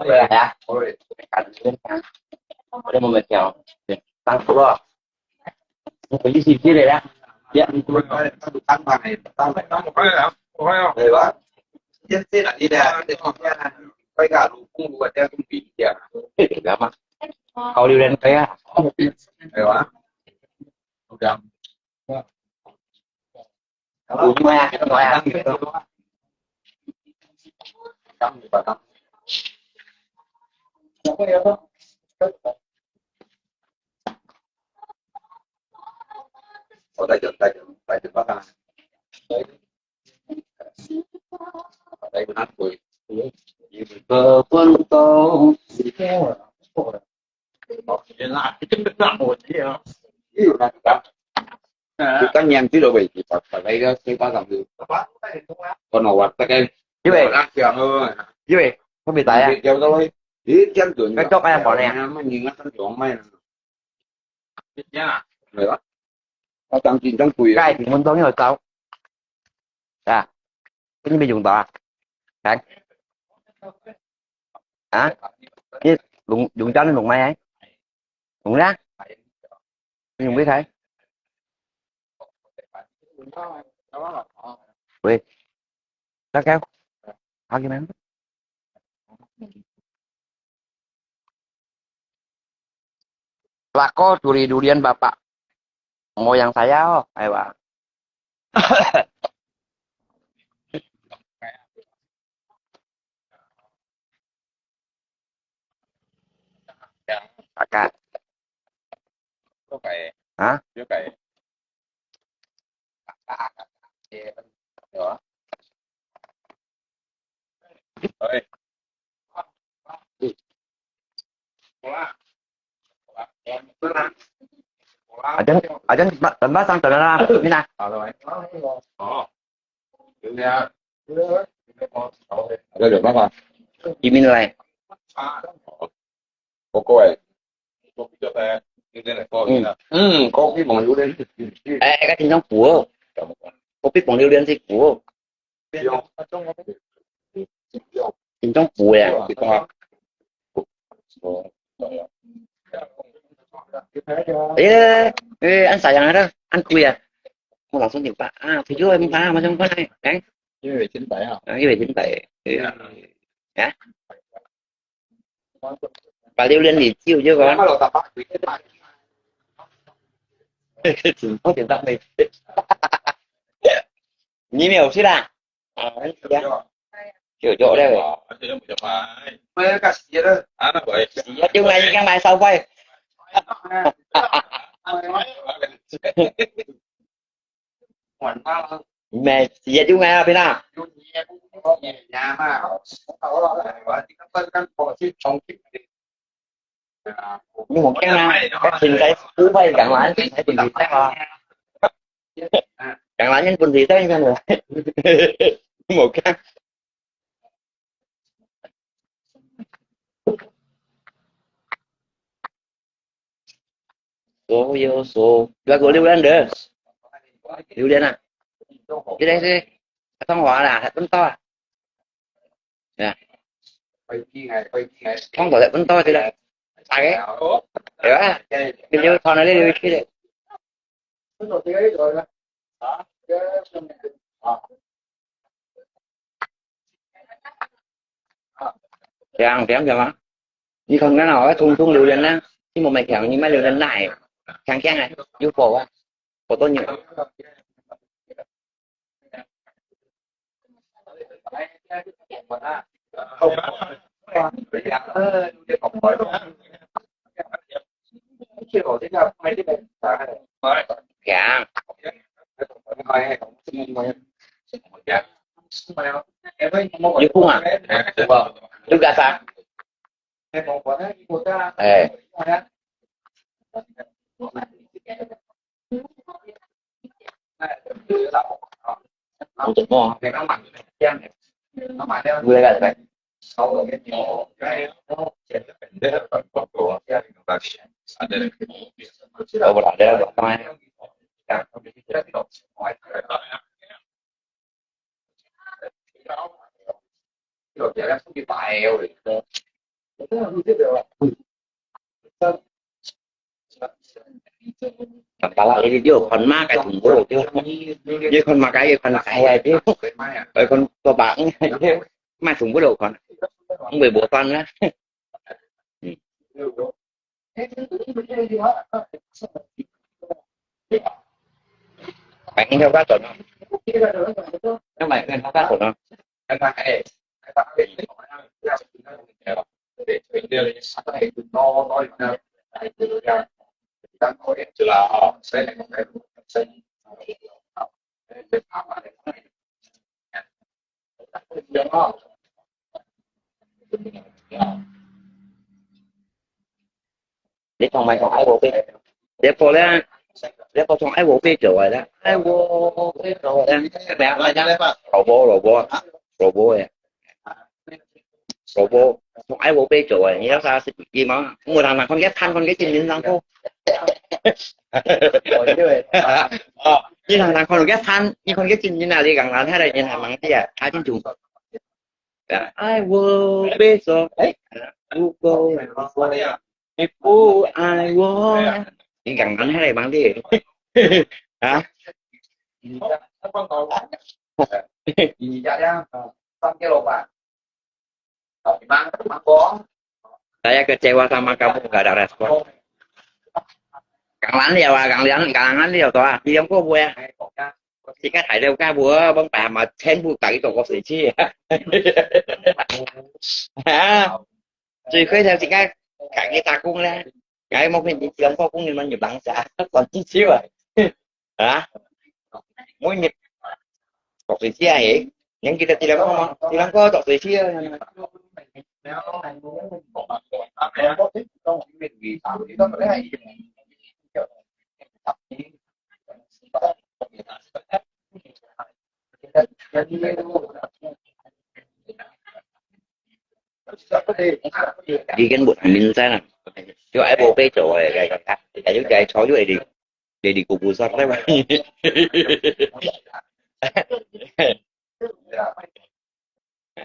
过来啊。我都没有听，对，打鼓了。我回去洗洗了呀。Ya, tang pai, tang pai, tang pai. Tang pai, tang pai. Di ba? Yan sila nila, kita kita. Kaya ka lu kung lu dia kung bi dia. Lama. Kau liu dan kaya. Di ba? Udah. Ui, mai ah, mai ah. Kita niam tu loh, wei, kita pakai dia, saya pasang tu. Kono warteg kan. Iya, wei. Orang siang, oh. Iya, wei. Kau minta ya? Dia tu, wei. Dia jam tu. Kau cok ayam boleh ya? Nama ni, ingat kan dong mai. Ya. Apa? Tang chin tang kui. Gai, mình muốn tông nhiều tàu. À, cái gì mình dùng tàu à? Hả? Cái dùng, dùng cho nó dùng máy ấy. Dùng ra. Dùng biết thấy. Ui, nó kéo. Hả, cái máy. Lako curi durian bapak. Moyang saya, oh. Ayo, Pak. Kakak. Hah? Ajan, ajan, ba-, tambah sang tanah lah. Mina. Ada ada apa? Imin lai. Koko eh. Hmm. Hmm, kopi pang liu lian. Eh, eh, ka chính trong phủ. Kopi pang liu lian si phủ. Chính trong phủ ya. Iya, eh, an sayang ada, an kui ya. Mau langsung jumpa. Ah, video em pa, macam apa ni? Kan? Iya, cinta ya. Ah, iya, cinta ya. Iya. Ya. Và liu lian thì chịu chứ còn. Không tiền tặng mình. Nhí mèo xí là. À, chịu chỗ đây. Nói chung là những cái mai sau quay. Mẹ, chị dạy chung ngày à, Phi Nam? Nhưng mà cái này, cái trình cái cú vay cẳng lái, trình cái trình gì thế mà. Cẳng lái nhân quần gì thế, nhân quần gì thế. Một cái. Số yêu số. Gak có liu lian deh. Liu lian à? Cái đây, cái đây. Thông hóa là hệ thống to à? Nè. Thông qua hệ thống to thì là. Tại cái. Hiểu à? Mình liu thon này đi, đi, đi. Chàng, chàng, chàng á. Nhi không ngăn hỏi thùng thùng liu lian á. Chứ một mày chàng, nhi mày liu lian nại. Chàng chàng này, nhu phổ á. Phổ tốt nhiều. Chàng. Yukum à? Tugas à? Eh. Untuk mo. Gue kan, kan? Oh, berada, berada. Tala ini dia kon makai tunggu dia. Dia kon makai dia kon kai dia. Dia kon toba dia. Mai tunggu dia kon. Ang bebotan lah. Bánh theo các tuần không? Các bạn theo các tuần không? Therefore咧，therefore從愛我被走來的，愛我被走來的，咩啊？蘿蔔，蘿蔔，蘿蔔誒，蘿蔔，從愛我被走來，你要啥是什麼？我常常看个，看看个精神上課。哦，你常常看个，看，你看个精神啊，你講講，他的人還蠻厲害，他清楚。 I will be so, eh, who go before I walk. 你講講，還來幫你。啊？大家kecewa sama kamu, nggak ada respon. Kang Lan liao ah, Kang Lan, Kang Lan liao to ah, di yong ko bue. Sika thai liao ka bue, bang pa ma chen bu ka ito ko sui chi. Ha? Chui koi thao sika ka ki ta kung le. Ka mo phen di yong ko kung ni man yu bang sa. Kon chi chi wa. Ha? Mo ni. Ko sui chi a e. Yang kita tilang ko ma, tilang ko to sui chi a. Di kan buat minsan ah. Yo ai bo pe cho ai kai kai. Ai yo kai cho yo ai di. Jadi kubu sar lah.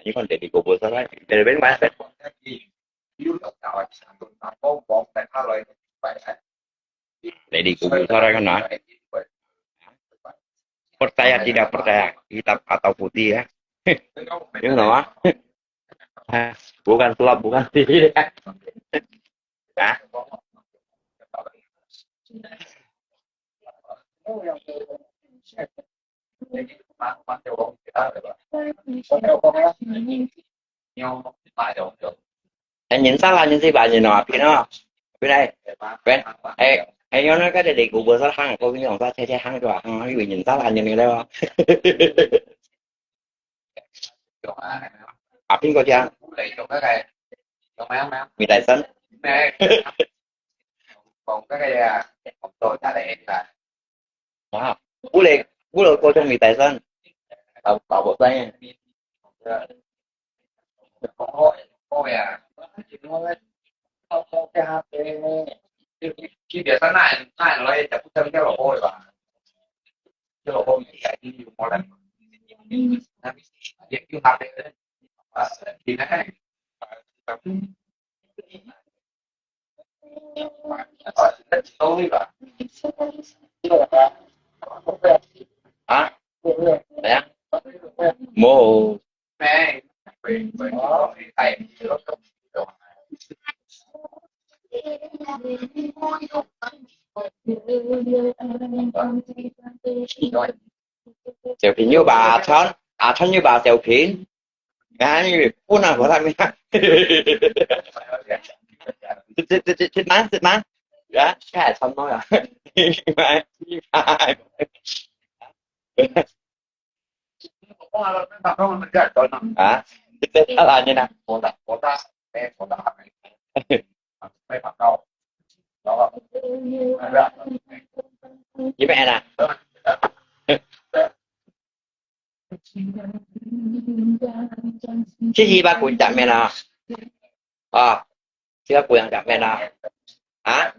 Ini kan jadi kubu sar lah. Dari ben mana? Jadi kubu sar kan ah. Percaya tidak percaya, hitam atau putih ya. Ini nama? Bukan sulap, bukan sihir ya. Hah? Ai, nhìn xa là nhìn gì bà nhìn nó, pin nó. Pin này. Pin. Ai, ai, nhớ nó cái để để của bữa xa hàng, có cái nhỏng xa thế thế hàng cho hàng, hàng, vì nhìn xa là nhìn cái đó. À, pin có chăng? Mì Đại Sơn. Còn cái, à, còn tôi trả lại là Wow. Bố lê, bố lê cô trong mì Đại Sơn. Tao, tao bộ tay. Khi biết sao này, này nói chả cũng chân cái lỗ hôi và cái lỗ hôi mình chạy đi mua lên. Việc yêu học đấy. Thì này. Hả? Đấy á? Mô. Rồi. Tiểu品又把阿川，阿川又把小品。 Ngani, puna ko tami. Sit, sit, sit, sit, sit, man, sit, man. Ya, kai chăm nó ya. Hả? Sit, sit, ala ni na. Gimana? Sisi ba kuncak mena. Ah, sisi ba kuncak mena. Ha?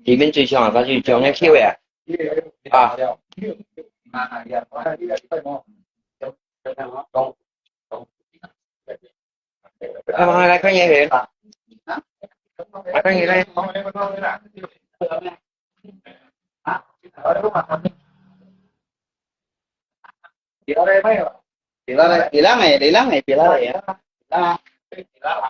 里面最香啊，它最香，那Q啊。啊。来，来看一下。来看一下。Pila lai, pila ngai, pila ngai, pila lai ya. Pila.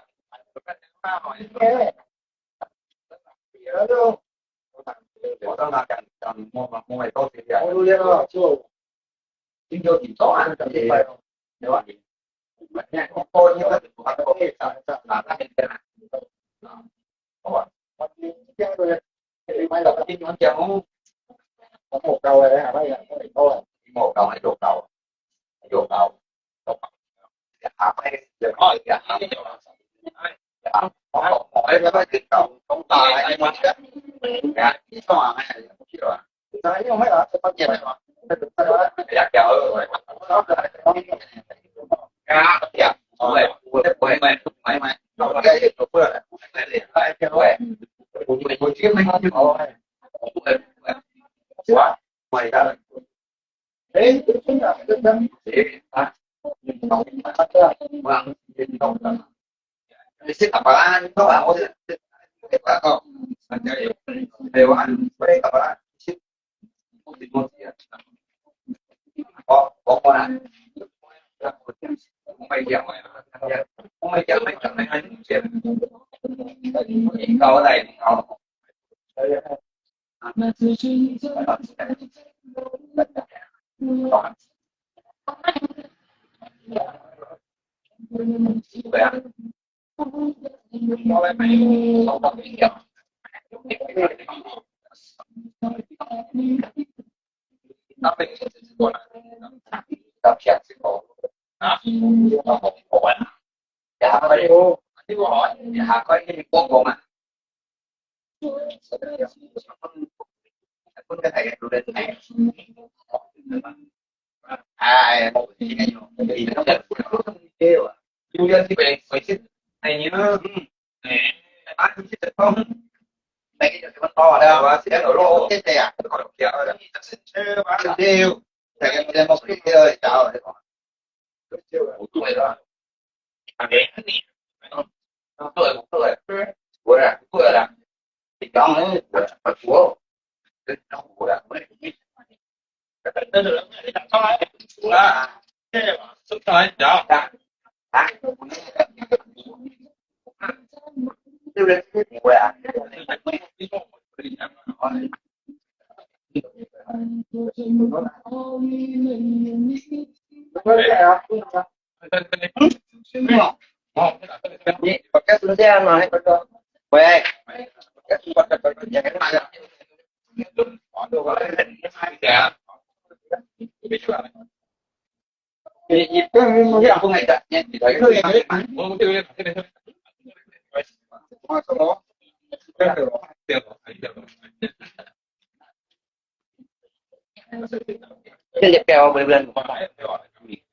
这个表我不能，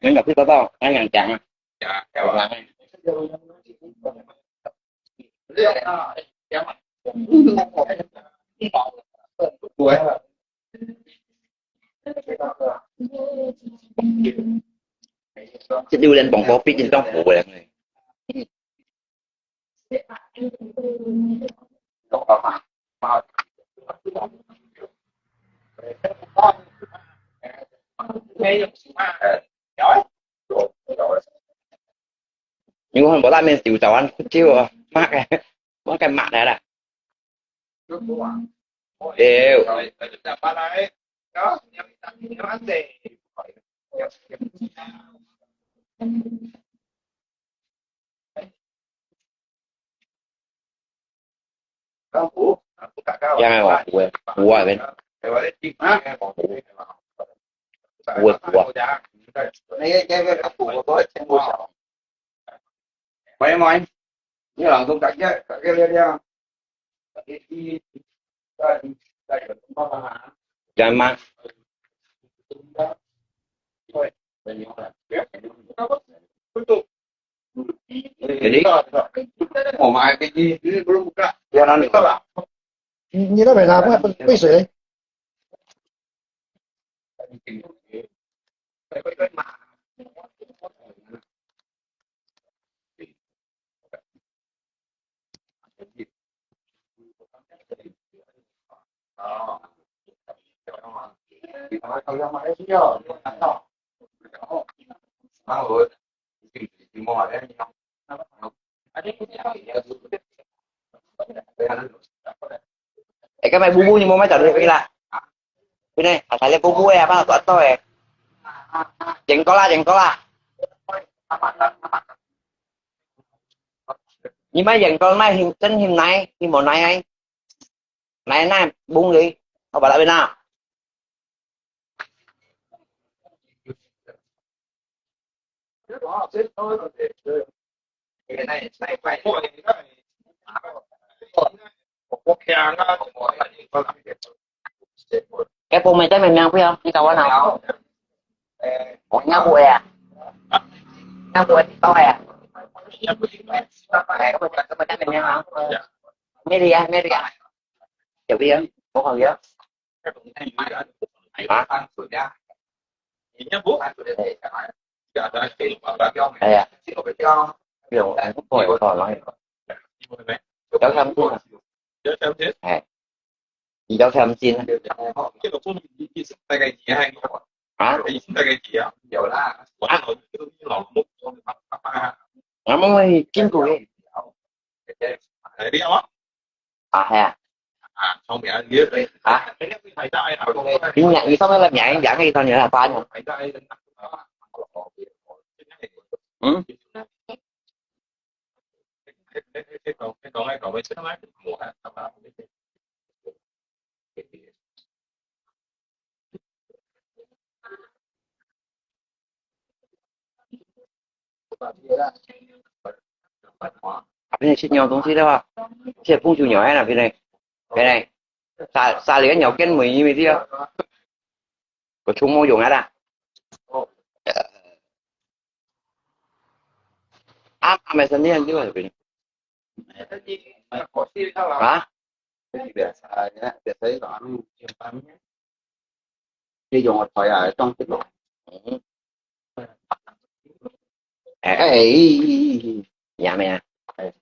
人家不知道，俺想讲啊。这榴莲磅礴毕竟当火的。 你看我那边就早安，就啊，妈个，我该骂他了。 Điều. Yang ai wa, wa, wa, wa. Mai, mai. Ni orang tu tak kira, tak kira dia. Jangan mah. Jadi, oh, mai, ini belum buka. Dia nanti. 你你那边拿杯杯水嘞？哎，今日布布你莫買走去啦。Pin này, thả thả lên bố bố à, bác tuột tôi. Chén có là, chén có là. Nhưng mà chén có này, hình, chân hình này, thì món này ấy. Này, này, bung đi. Không phải là bên nào. Cái bố mày tên mày mèo phải không? Đi tàu nào? Ủa, nhà bố à? Nhà bố đi tàu à? Mày có một cái tên mày mèo không? Mày đi à, mày đi à? Kiểu đi à? Có không vậy? Hả? Ê, ví dụ anh cũng ngồi ở tòa nói. Cháu thăm xin à? Ê, cháu thăm xin à? Hả? Ngắm không ai kinh tủng đi. À, hè. Hả? Ý nhạc, ý sao là nhảy, nhảy cái sao nhảy là phá nhỉ? Ừ? Pin này xịt nhiều東西了啊，這紅酒nhiều還呢，pin này，pin này，沙沙梨nhiều見美味的啊，có chung mua用啊啦。啊，啊，買生的很多，pin này。啊？ Biasa ya, biasa itu anu, dia yang apa ya, itu kita. Ê, ê, ê, ê, ê. Nhà mày à? Ê.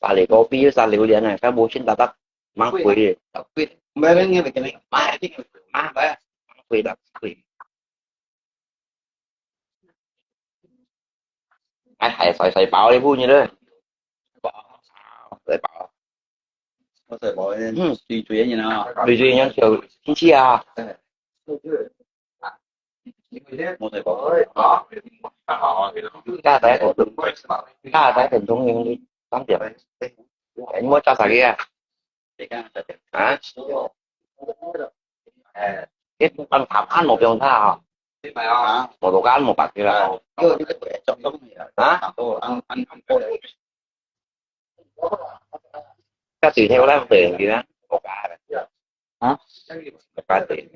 Xà lì có pi, xà lì liền này, cái bố xin ta tắt. Mang quỷ đi. Quỷ. Mấy cái nghe về cái này, mai cái này, mai bé. Mang quỷ đập quỷ. Ai, ai, xoài, xoài bảo đi, bu như đấy. Xoài bảo. Có xoài bảo nên, ừ, tùy tùy như nào. Tùy tùy nhân sự, chính trị à. Một xoài bảo. Cá té cũng, cá té cũng thông minh đi, tám điểm. Anh mua cho sao kia? Hả? Cái ăn thảm ăn một vòng tha hả? Hả? Một đồ ăn một bạc kia là. Hả? Các chị theo đó về gì đó? Một cái. Hả? Một cái tiền.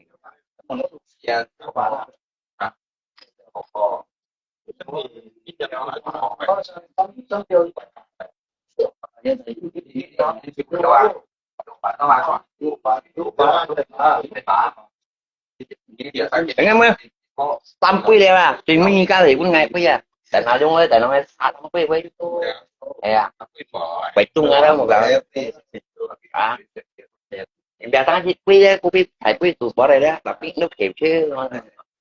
Nghe mơ, tam pui le ba, tui mi ka le kun ngai pui ya. Tại nào dung le, tại nào ngai sa tam pui pui. Ê ya, bai tung ngai da mo ka. À, biasa si pui le, kopi thai pui tu bor le, tapi nuk kêu chứ,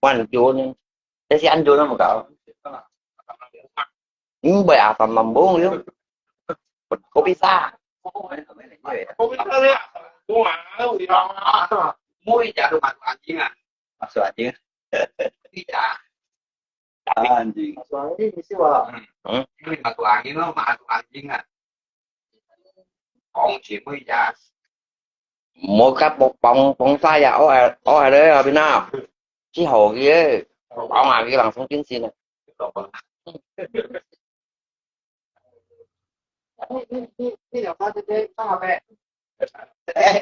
quan chủ. Thế thì ăn vô nó một cậu. Ừm, bởi à, tầm mầm bốn liu. Có biết ta. Mũi chả được mặt ăn chứ à. Mặt sửa chứ. Đi chả. Ăn chứ. Mũi mặt ăn chứ nó mà ăn chứ à. Con chỉ mũi chả. Một cặp một bóng, bóng sai à, ô, ô, đấy là bên nào? Chỉ hổ kia, bóng à, cái bằng sống chiến sĩ này.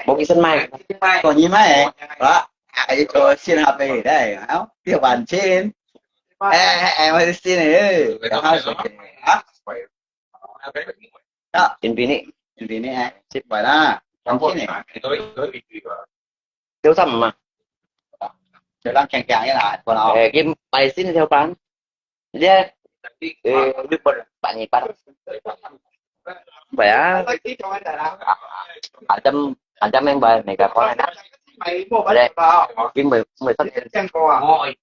Một cái sân may. Còn gì mà, đó, ai cho xin hợp về đây, không? Tiêu bản trên. Ê, ê, ê, mà xin này, ê, hả? Đó. Yên bình đi. Yên bình đi, ê, xếp bài đó. 兩千呢？九十五啊。就咱輕輕个啦，可能哦。誒，佢拜神條班，你誒，日本拜二班。喂啊，反正反正明白，明白講啦。咧，因為因為佢。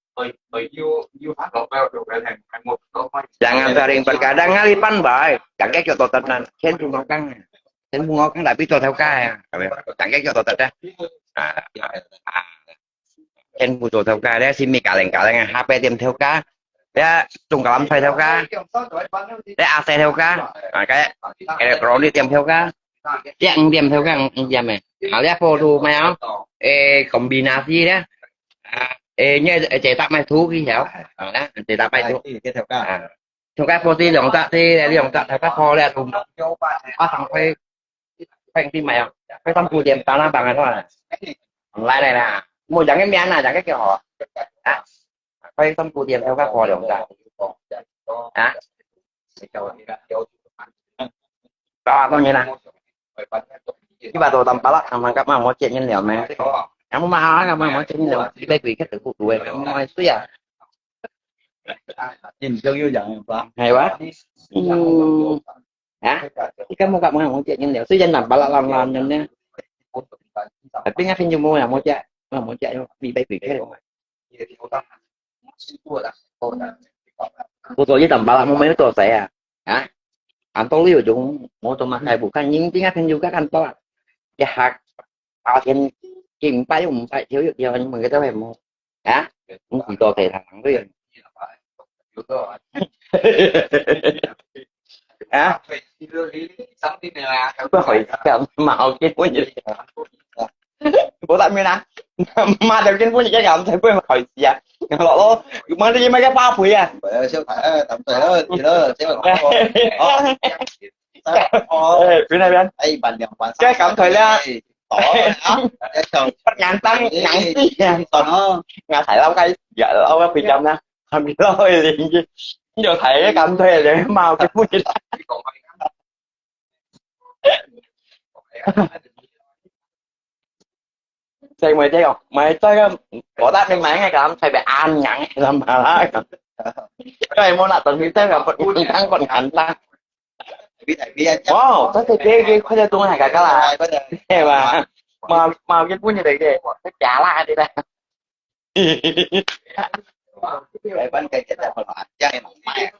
Jangan saling berkadang, ngalih pan bai. Jangke kyo to tatnan. Ken bu ngokang. Ken bu ngokang tapi to theo ka ya. Jangke kyo to tatnan. Ah, ah. Ken bu to theo ka. Dia simi kaleng-kaleng. Hape tiêm theo ka. Dia tung kalam thai theo ka. Dia ase theo ka. Ah, kayak elektronik tiêm theo ka. Dia ang tiêm theo ka, ang tiêm eh. Ah, dia photo mai ah. Eh, kombinasi dia. Ah, eh, nya, eh, chế tác mai thu kì hiểu. Ah, đó, chế tác mai thu. Cái theo ka. À. Theo ka photo đi lòng ta, đi lòng ta, theo ka photo đi tụm. Có thằng phải, phải đi mai à. Phải tâm thu tiêm ta làm bằng cái thôi. Online này nè. Mua chẳng cái miếng nào, chẳng cái kiểu họ. À. Phải tâm thu tiêm theo ka photo lòng ta. À. Đó, có nghĩa là. Cái bà tôi tầm bá lắc, thằng, thằng cặp mà mua chuyện nhân liệu mà. Em mua mà, cặp mà mua chuyện nhân liệu. Đi bay quỷ cái tử của tôi, em mua suy à. Nhìn Châu Yu Yang ba. Hay quá. Ừ. Hả? Cái cặp mua cặp mà mua chuyện nhân liệu. Suy dân nằm bá lắc làm làm nhân nè. Tapi ngah pin mua là mua chuyện, mà mua chuyện đi bay quỷ cái. Cô tôi với tầm bá lắc mua mấy tô xe à? Hả? Ăn tô liu chúng mua tô mà khai bù khai nhưng tiếng Anh nhiều các ăn tô. Cái hạt, à, thì chỉ một bài, một bài thiếu, thiếu, thiếu, nhưng mà cái đó phải mua. Hả? Cũng chỉ tô xe thằng thằng thôi. Hả? Có hỏi xem mà học cái cuốn gì. Bố tại miền Nam. Mà đầu tiên cuốn gì cái gạo thấy quên hỏi gì à? Lọ lọ. Mà đi mà cái ba phủi à? Siêu thải, tắm thải ơi, thì đó, siêu thải. Ê, bên này bên. Ê, bạn nhầm bạn. Cái cảm thấy là. Tỏ. Cái chồng. Ngắn tăng, ngắn tí. Tỏ nó. Ngắn thải lâu cái, dạ lâu cái bị chậm nè. Không bị lâu thì. Giờ thải cái cảm thấy là mau cái cuốn gì đó. Sai mày thấy không? Mày thấy cái có đáp nên mày ngay cả thầy bị an nhắn làm mà. Cái môn là tuần thì thấy là còn ngắn còn ngắn ta. Wow, thấy cái cái cái khoa tung này cả cái là. Thế mà mà mà cái cuốn như thế cái cái trả lại đi đây. Cái bạn cái cái cái mà ăn chay mà mày.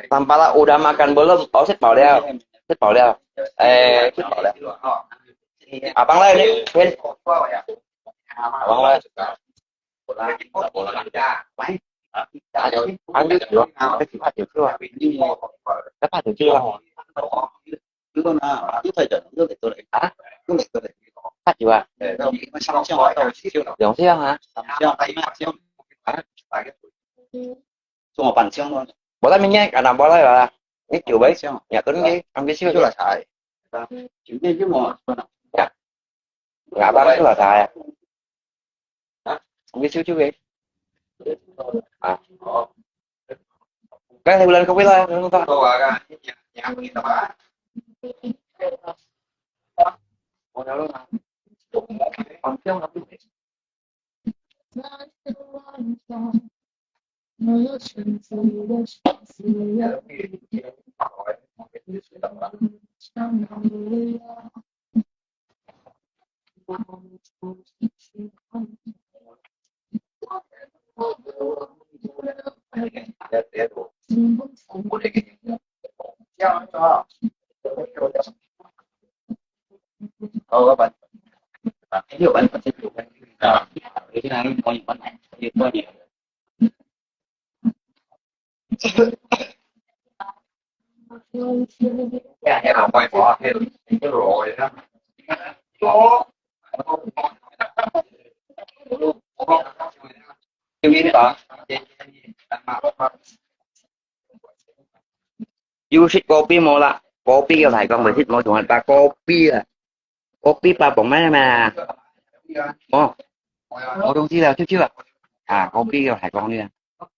Tampala udah makan belum? Oh, set bảo liao. Set bảo liao. Eh, set bảo liao. Abang lai ni, Vin. Abang lai. Ăn được chưa? Cái gì phát được chưa? Cái phát được chưa? Cái đó là, à, cái thời điểm nó được tôi đấy. Hả? Nó được tôi đấy. Phát chưa à? Để đâu, nó sắm sắm vào đầu xíu. Dùng xíu hả? Sắm sắm, tay mát xíu. Hả? Chung vào bàn xíu thôi. Bố ta mình nghe cả năm bố ta là cái kiểu bấy. Xíu. Nhà tuấn nghe, ăn cái xíu. Xíu là xài. Chứ nghe chứ mà. Dạ. Ngã ba tức là xài à? Hả? Không biết xíu chứ gì. À. Cái này lên không biết là không ta. Yêu thích copy mô lạ. Copy kêu Thái Quang với thích mô chúng ta copy là copy ba bóng máy mà. Ồ, có đồng chí là trước trước à? À, copy kêu Thái Quang đi à?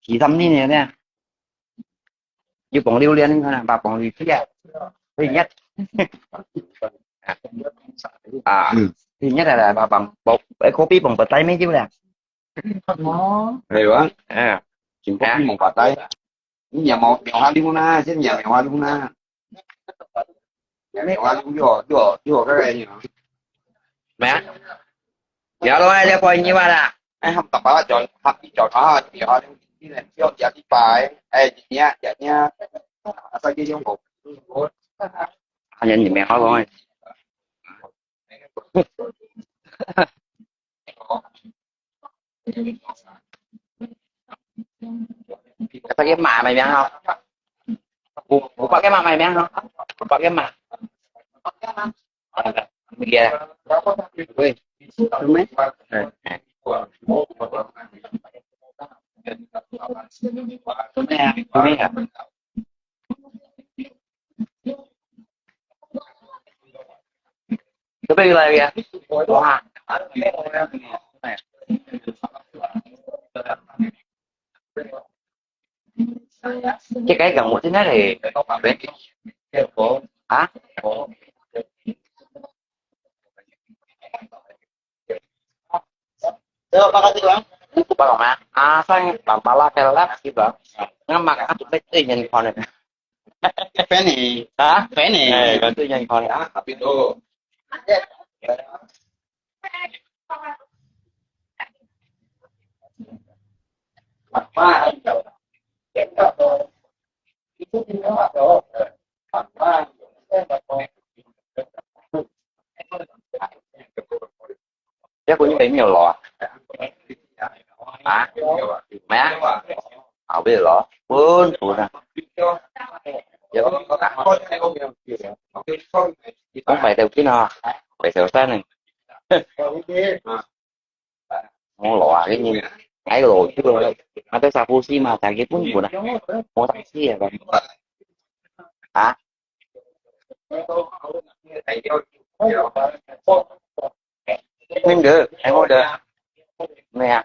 Chỉ thăm đi nè nè. 有傍榴槤，你看啊，把傍榴槤啊，第一。啊，嗯。第一啊，把傍，傍，哎，可比傍不帶咩有啦。哦。係啊。哎。真可比傍不帶。你也無，無下溜啦，先也無下溜啦。也無下溜，又，又，又，該個，咩啊？ Giờ luôn ai đi coi như vậy là ai không tập á, cho học đi cho nó thì họ đi này cho giờ đi bài ai đi nhá, giờ nhá. Sao kia giống một. Anh nhìn nhìn mẹ hỏi luôn. Cái tao cái mà mày mẹ không? Ủa, ủa, cái mà mày mẹ không? Ủa, cái mà. Ui. Đúng đấy. Đúng đấy. Đúng đấy hả? Cái bên này kìa. Ủa hả? Cái cái gần một tí nữa thì hả? Bakal mah, asal bang pala kelap sih bang. Ngan makan tu mesti nyen kono. Fan ni. Hah? Fan ni. Eh, kau tu nyen kono. Ah, tapi tu. Chắc cũng như thế nhiều lỏ. Hả? Mẹ? Ở bây giờ lỏ. Bốn tuổi nè. Giờ có, có cả. Không phải theo cái nó. Phải theo sát này. Không lỏ cái gì. Cái lỏ chứ rồi. Mà tôi sao phu si mà tại cái bốn tuổi nè. Không tao si à. Hả? Minh được, em ngồi được. Nè.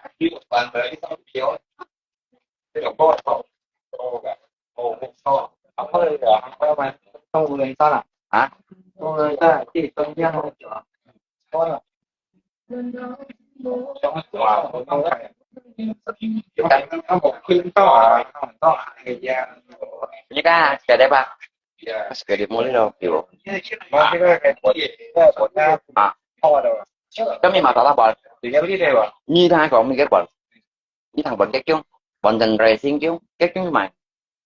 Hả? Ini kan, ada apa? Sekali muli lo, yo. Ah. Kami masalah bal. Ni thang kong mi ke bal. Ni thang bal ke kyung. Bal dan racing kyung. Ke kyung mai.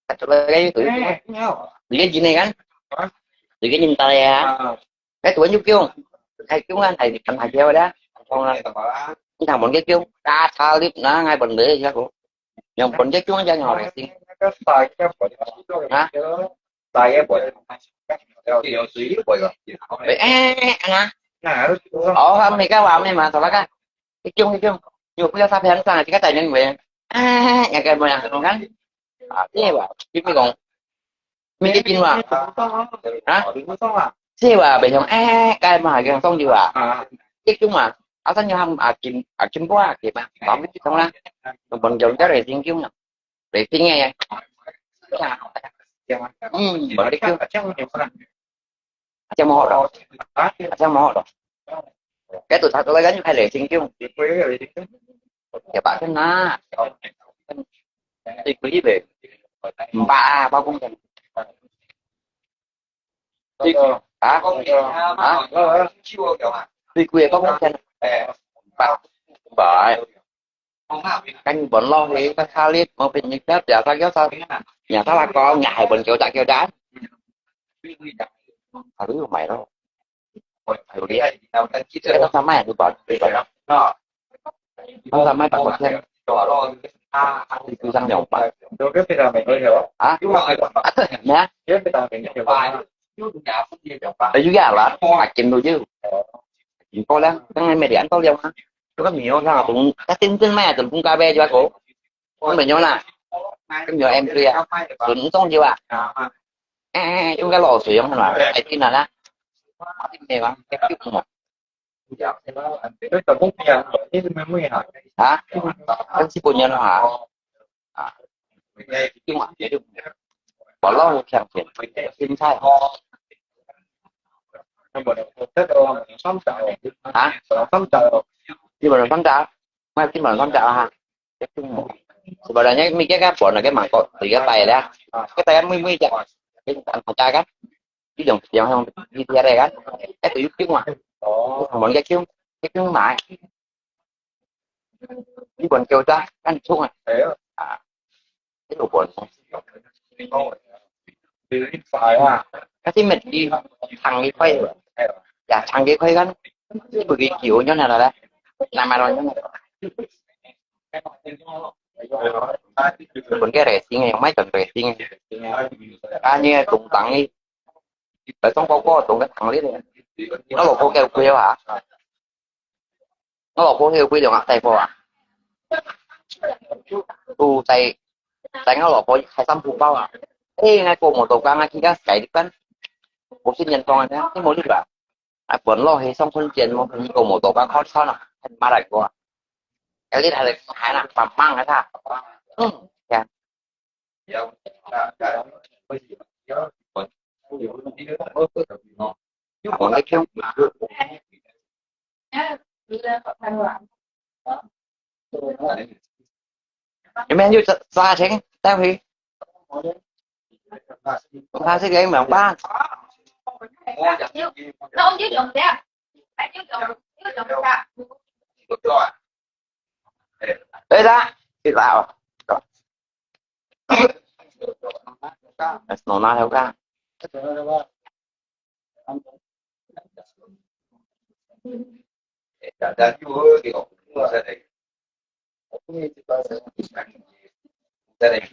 Kacau lagi tu. Dia gini kan? Dia gini tak ya? Cái tuổi nhục kiêu. Hai kiêu ngăn thầy thì thằng thầy theo đó. Không là. Cái thằng bọn cái kiêu. Đã xa lip nó ngay bọn đấy chứ cô. Nhưng bọn cái kiêu cho nhỏ này xin. Hả? Vậy ê, ê, anh á. Ồ, không thì các bạn này mà tao là cái. Cái kiêu, cái kiêu. Nhiều khi sao phải sang thì các tài nhân về. À, nhà cái mà không ngắn. À, thế vậy. Chứ mới còn. Mình cái kinh mà. Hả? Thế mà bình thường, ê, cái mà cái sông gì à? Cái chúng mà. Ở sân như hâm, à, kinh, à, kinh bua, kì mà. Tóm cái sông đó. Còn bọn dòng cái racing chúng nè. Racing nghe. Ừ, bọn cái chúng. Chắc mà họ đó. Chắc mà họ đó. Cái tụi thật tôi gắn hay racing chúng. Thì bạn cái na. Thì cứ đi về. Ba, ba công trình. Hả? Hả? Thì quê có công trình. Ba. Ba. Canh bọn lo thì ta xa liệt, mà bên những phép giả ta kéo xa. Nhà ta là có, nhà hai bọn kéo chạy kéo đá. Hả, đúng rồi mày đó. Hả, đúng đi. Cái đó sao mày, tôi bảo, tôi bảo. Không sao mày, bạn có thêm. Thì cứ sang nhau bạn. Hả? À, thôi, nhá. Tại vì gà là, à, kiếm đồ chứ. Chính có lắm, cái này mày để ăn tao liều hả? Tôi có nhiều sao cũng, cái tin tin mày, tôi cũng cà phê cho cô. Không phải nhớ là, cái nhiều em kia, tôi cũng không chịu à. Ê, ê, ê, chúng cái lò sử dụng là, cái tin là đó. Tin này mà, cái chụp mà. Hả? Cái chụp của nhân hả? À. Cái mà, cái chụp. 哦，老虎強健，青菜。啊？基本上三隻，我基本上三隻啊。基本上你，你這個本來个芒果，對个大个啦，个大个妹妹隻，个大隻个，呢種樣向呢啲个啦，一對有救啊，哦，我們个救，个救買。 你本叫啥？恁重啊？啊，你有本。啊，你乜去行一塊，呀，行一塊看，你不給救，你哪來？哪買了？本个racing，買等racing。啊，你个中档呢？來中國過中个行哩，我老婆叫佢啊。 我老婆去歸兩個大貨啊，都在在我老婆海上鋪包啊。哎，那個摩托車啊，佢个改的班，我是年輕人啊，你無力吧？啊，本來係上春節，我跟你講摩托車靠山啊，還馬來過啊。哎，你還在還啊，幫忙啊他。嗯，呀。 有沒有抓，抓錢帶回？他是給你們吧？對的，知道。Es no nada,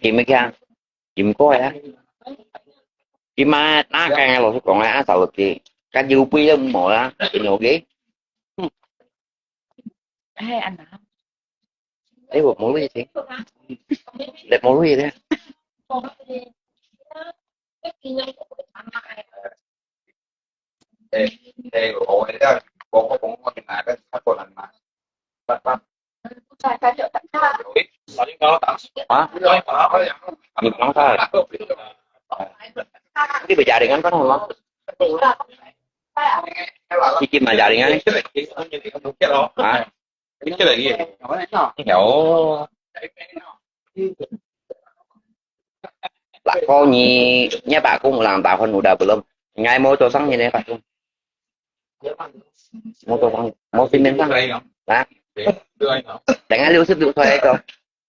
Kim mi kiang, Kim ko ya. Kim ma na kang lo su kong ya, sa lo ki. Kan yu pui lo mo ya, Kim lo ki. Hm. Hai, anak. Ai, wo mo lui ting. Let mo lui ting. Hả? Mình đóng thôi. Đi về gia đình anh có không? Đi tìm mà gia đình anh. Hả? Hiểu. Lah, kau ni, ni apa aku ngulang tahun udah belum? Ngai mau tosang ni apa tu? Mau tosang, mau simen sang. Hả? Dengan liu sip liu soi kau.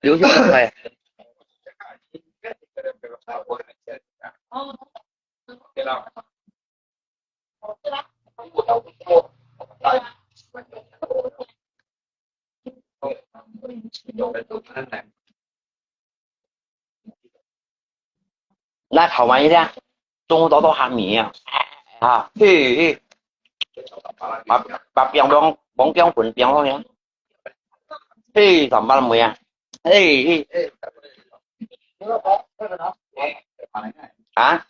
Liu sip liu soi. Nà thảo mai nè, trông to to hạt mì à. À, hì, hì. Bà, bà piang bông, bông piang phun piang hông nè. Hì, sambal mì à. Hì, hì. Hả?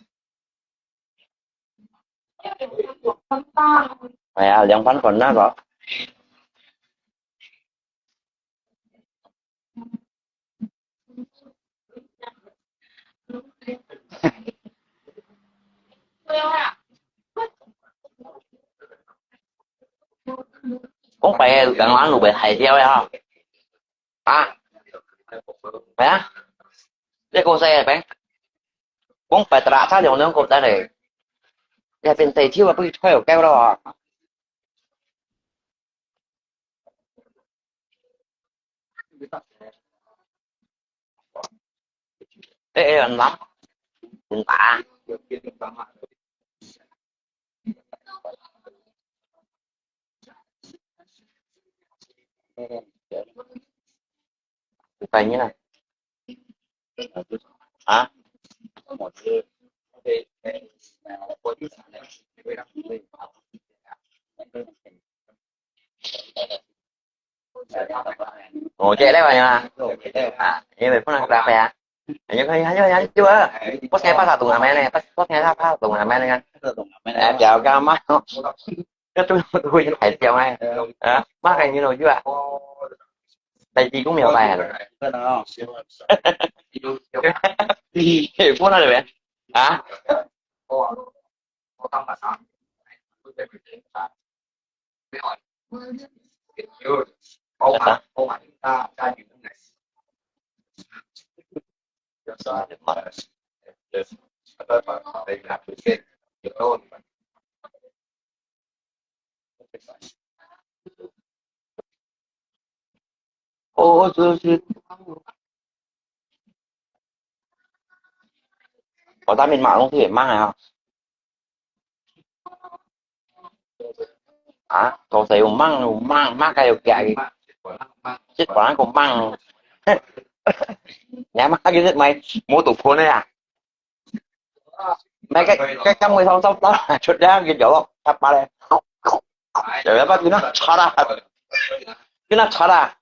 哎呀，涼拌粉那個。講白个，兩萬六百海釣呀。 啊？係啊？這個細个餅，講白得啦，差兩兩個得咧。這邊地條啊，不如菜有夠了啊。誒誒，很難，很大。 Bukannya lah. Hah? Ồ, chị đây vào nhà. À, em về phút này ra về à? Anh nhớ, anh nhớ, anh nhớ chưa? Post ngay phát là tụi làm em này, post, post ngay phát là tụi làm em này. Em chào các má. Các tôi, tôi như thầy chào ngay. À, má cái như nào chưa ạ? Thầy chị cũng nhiều bài hả? Thì phút nó được vậy. 啊？哦，就是，我当面骂东西也骂啊。啊，都是有骂，有骂，骂个有假的，这把那个骂，你还骂个是买摩托车的啊？ 買个，个，个尾頭走走，出了个角落，他爸咧，有一把给他插啦，给他插啦，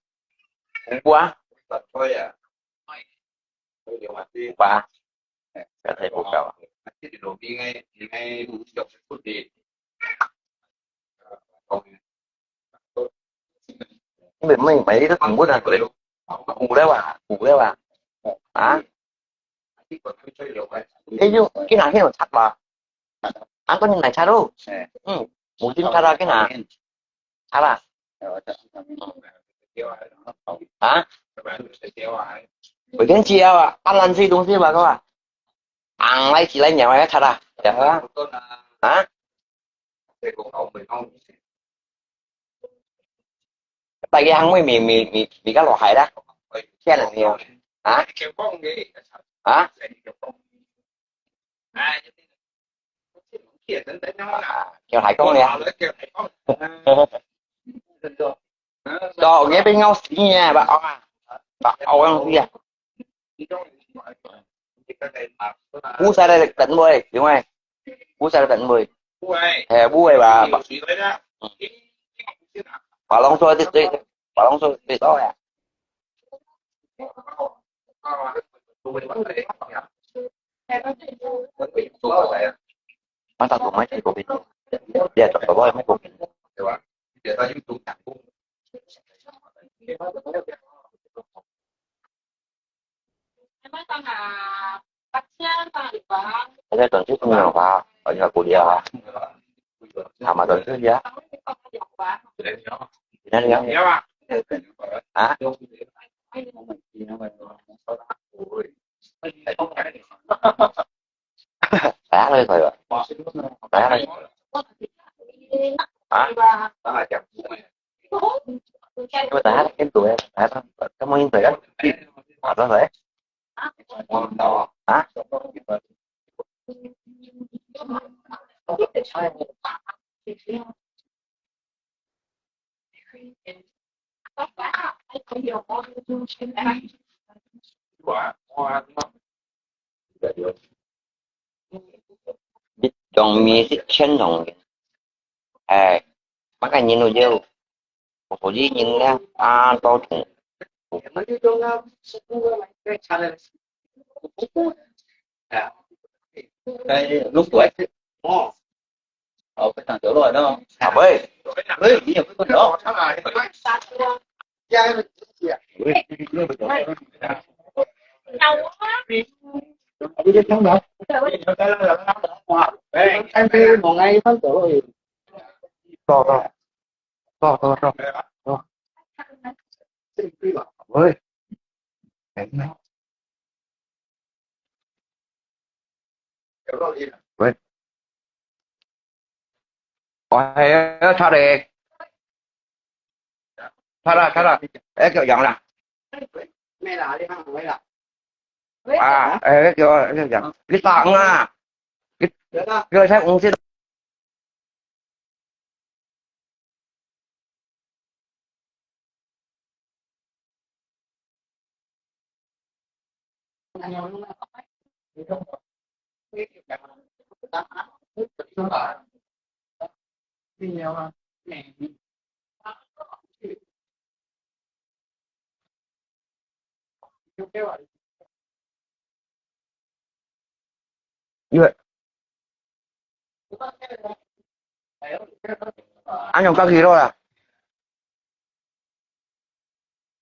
五啊，五啊，要太不高啊。因為每，每一個動物啊，五了哇，五了哇，啊？ 哎喲，今下去有插吧？啊，今日來插咯。嗯，無金插啦，今下。插啦。啊？有天氣啊，啊，冷水東西吧，哥啊。啊，來起來，你來插啦，啊？啊？ 大家行會咪，咪，咪，咪个落海啦？天啊，你啊，啊？啊？啊，叫海公了。到，你被咬死呢，把，啊，把，咬死啊。 烏色个等位，因為烏色个等位，係烏个吧？白龍說的對，白龍說的對，哦呀。啊，大哥，買水果俾你，你係做做買果俾你，對吧？大家轉去聽了吧，我應該不聊啊。他們轉去呀。你看你看。啊？哎呀，那个可以了。哎呀，那个。啊？ 因為大家印度个，大家，他們印度个，啊，多少？啊？你當面係千同人，哎，麼个人都有，我估計人呢，啊，都同。哎，如果係，哦。 哦，分享走路呢？啊，喂。喂，你也不懂。到，到，到，到，到。喂。哎，那。 喂。喂，插咧。插啦，插啦，哎，叫羊啦。啊，哎，叫，叫羊。你打啊？你，你才五十。 因為恁樣加幾多啊？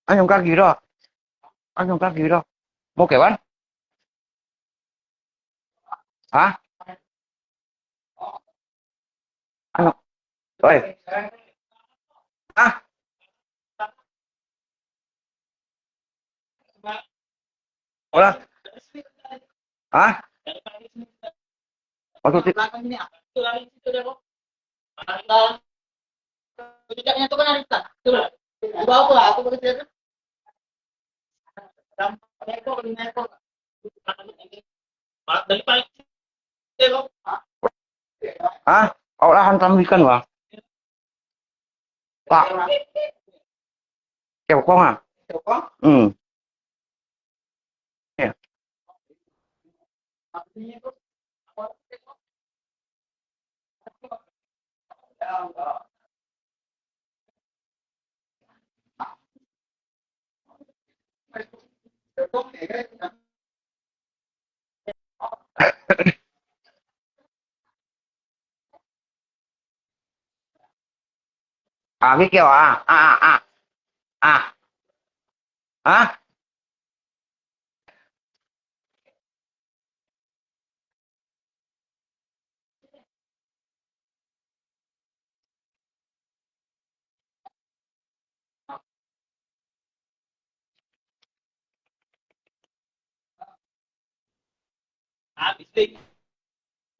恁樣加幾多？恁樣加幾多？無幾萬？啊？啊？喂。啊？好了。啊？我说这，啊？哦，那还当没看哇？哇，小光啊？小光？嗯。哎呀。啊，你叫啊，啊啊啊啊啊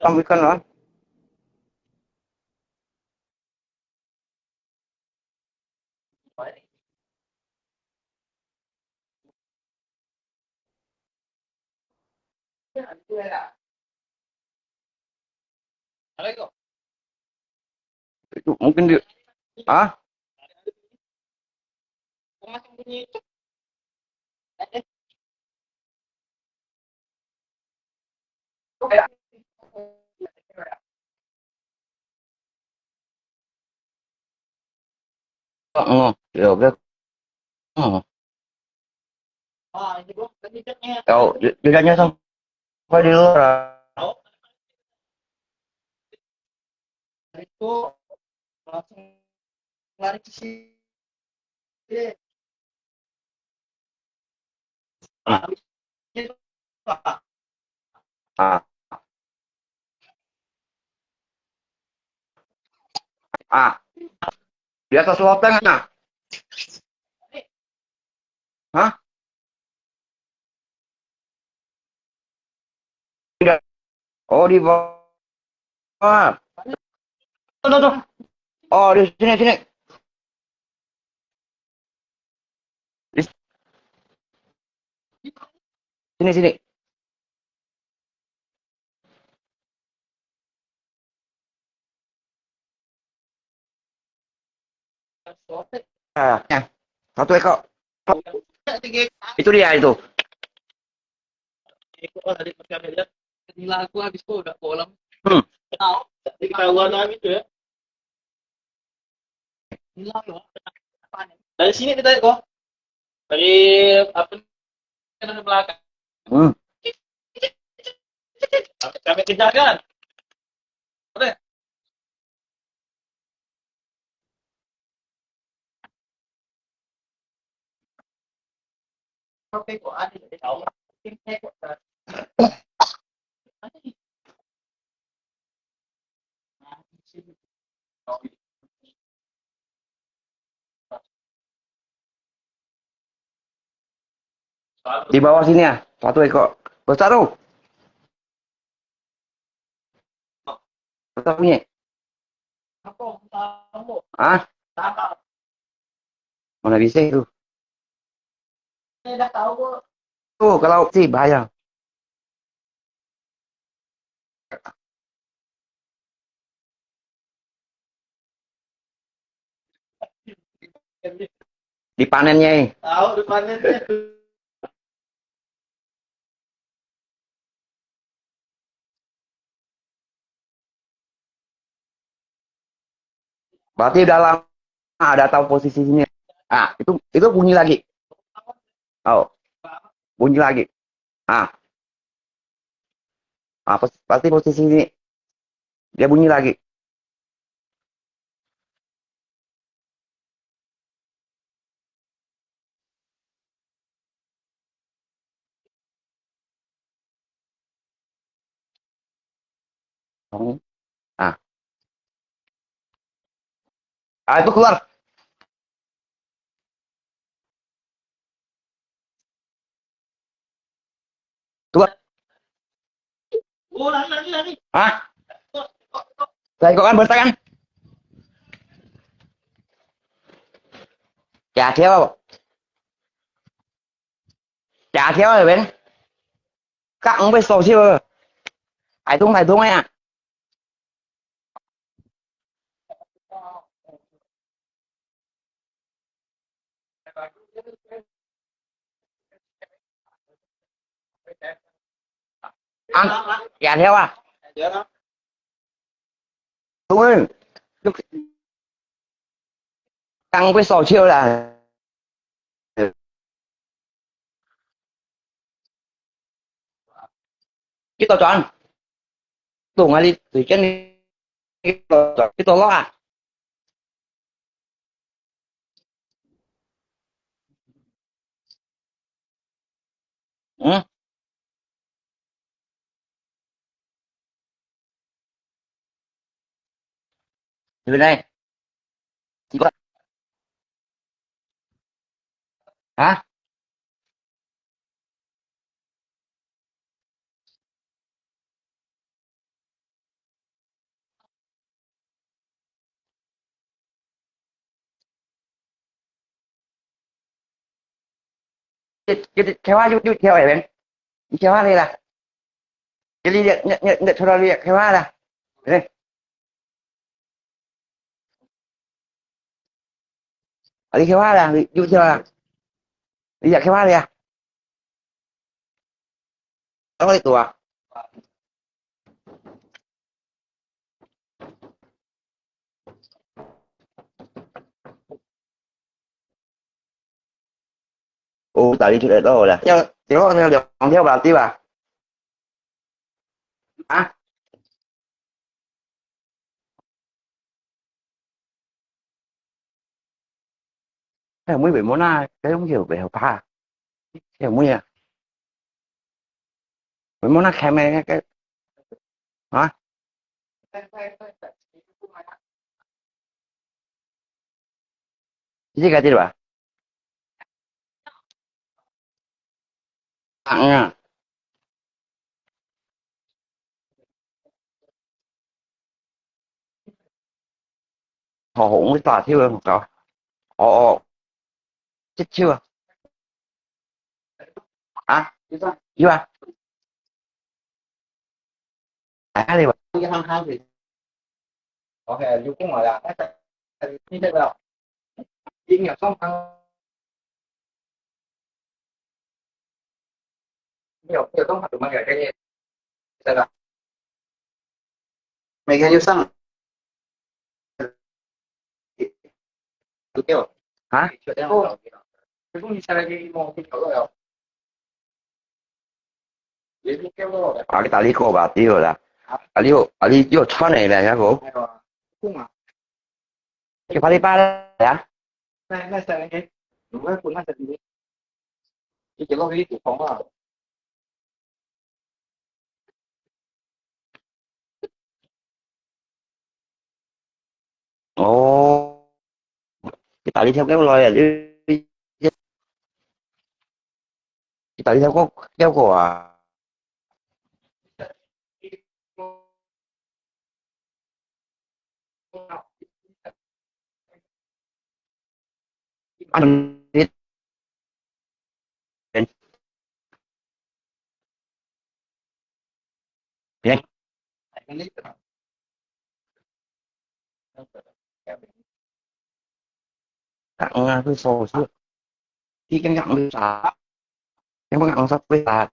！Kami ka na. Itu mungkin dia, ah? Oh, ya, ya. Oh. Oh, dia, dia tanya sampai di luar. Ah. Ah. Di atas loteng, ah. Hah? Tidak. Oh, di bawah. Tuh, tuh, tuh. Oh, di sini, sini. Di sini, sini. Ah, ya. Satu ekor. Itu dia itu. Hmm. Ketahuan kami tu ya. Dari sini kita ko. Dari apa ni, dari belakang. Hmm. Kami kejar kan. Boleh. Di bawah sini ya, satu ekor. Besar tu. Besar punya. Ah? Mana bisa itu? Oh, kalau si bahaya. Dipanennya, eh. Tahu dipanennya. Berarti udah lama ada tahu posisi sini. Ah, itu itu bunyi lagi. Oh, bunyi lagi. Ah. Ah, pas- pasti posisi sini. Dia bunyi lagi. 同啊，哎，不哭了。 Tua. Ha? Dai ko kan bertakan. Chả theo. Chả theo rồi bên. Các ông biết sổ siêu. Ai tung ai tung à. Ăn, gà theo à? Đúng rồi. Tăng với sò chiêu là. Cái tàu chọn. Tùng ai đi, tùy chân đi. Cái tàu chọn, cái tàu ló à? Ừ. Từ đây. Chỉ có. Hả? Cái, cái, cái khóa, cái, cái khóa này là. Cái ly, cái, cái, cái, cái khóa này là. Đây. Ở đây khóa là, cái khóa là. Đi dạy khóa đi à. Ở đây tụi à. Ô, tại đi theo đó là. Theo, theo, theo, theo bà tí bà. Hả? Cái mũi bị mối na, cái giống kiểu bị hộp ha. Cái mũi à. Bị mối na khem cái, cái. Hả? Cái gì cái gì bà? Ăn nha. Họ hổng với ta thiếu không có. Họ chết chưa? À, chưa à? Ai đi bà? Cái hăng hăng thì. Có thể dùng cũng gọi là. Cái này là. Cái này là. Nhiều, nhiều công học mà cái này. Sao là? Mày nghe như sao? Hả? Ủa. Cái công ty sao lại đi mua cái chỗ đó? À, cái tài lý cô bà tiêu rồi là. À, lý hộ, à, lý vô thoát này là hả cô? Cái phá lý ba đó hả? Này, này, sao lại cái? Đúng rồi, cô nói sao thì. Cái chỗ đó cái chủ phòng đó. Ồ. Cái tài lý theo kéo lôi à, cái tài lý theo kéo, kéo của à. Ăn đi. Bien. Tặng, à, cái sổ xưa. Thì cái ngặng với xã. Cái ngặng sắp với xã.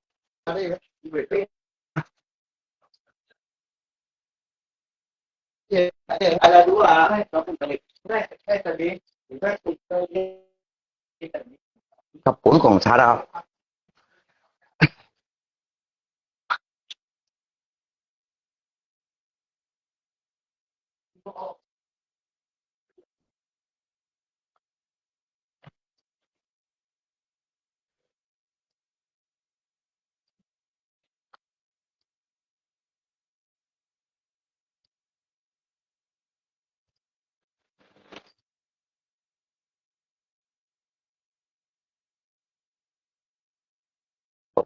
Tập bốn còn xa đâu.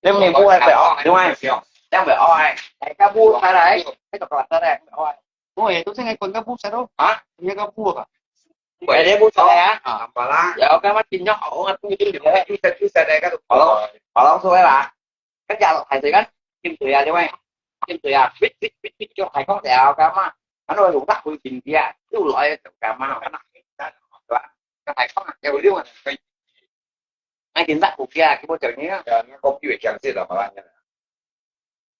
你毋會愛，你會，你會愛，哎，个舞出來，哎，个舞出來，愛。我也都是愛管个舞出來咯。啊？你个舞啊？哎，你舞出來啊？啊，好啦。有，今日變咗好啊，變咗好。你就，你就，你就，好咯，好咯，所以啦。 跟住落排隊跟，尖隊啊，點解？尖隊啊，fit fit fit fit，叫排講了，幹嘛？安到用得佢點知啊？又來就幹嘛？係吧？个排講啊，有用啊，可以。哎，點得好嘅啊，佢冇就你啊。講句會講死了，好啦。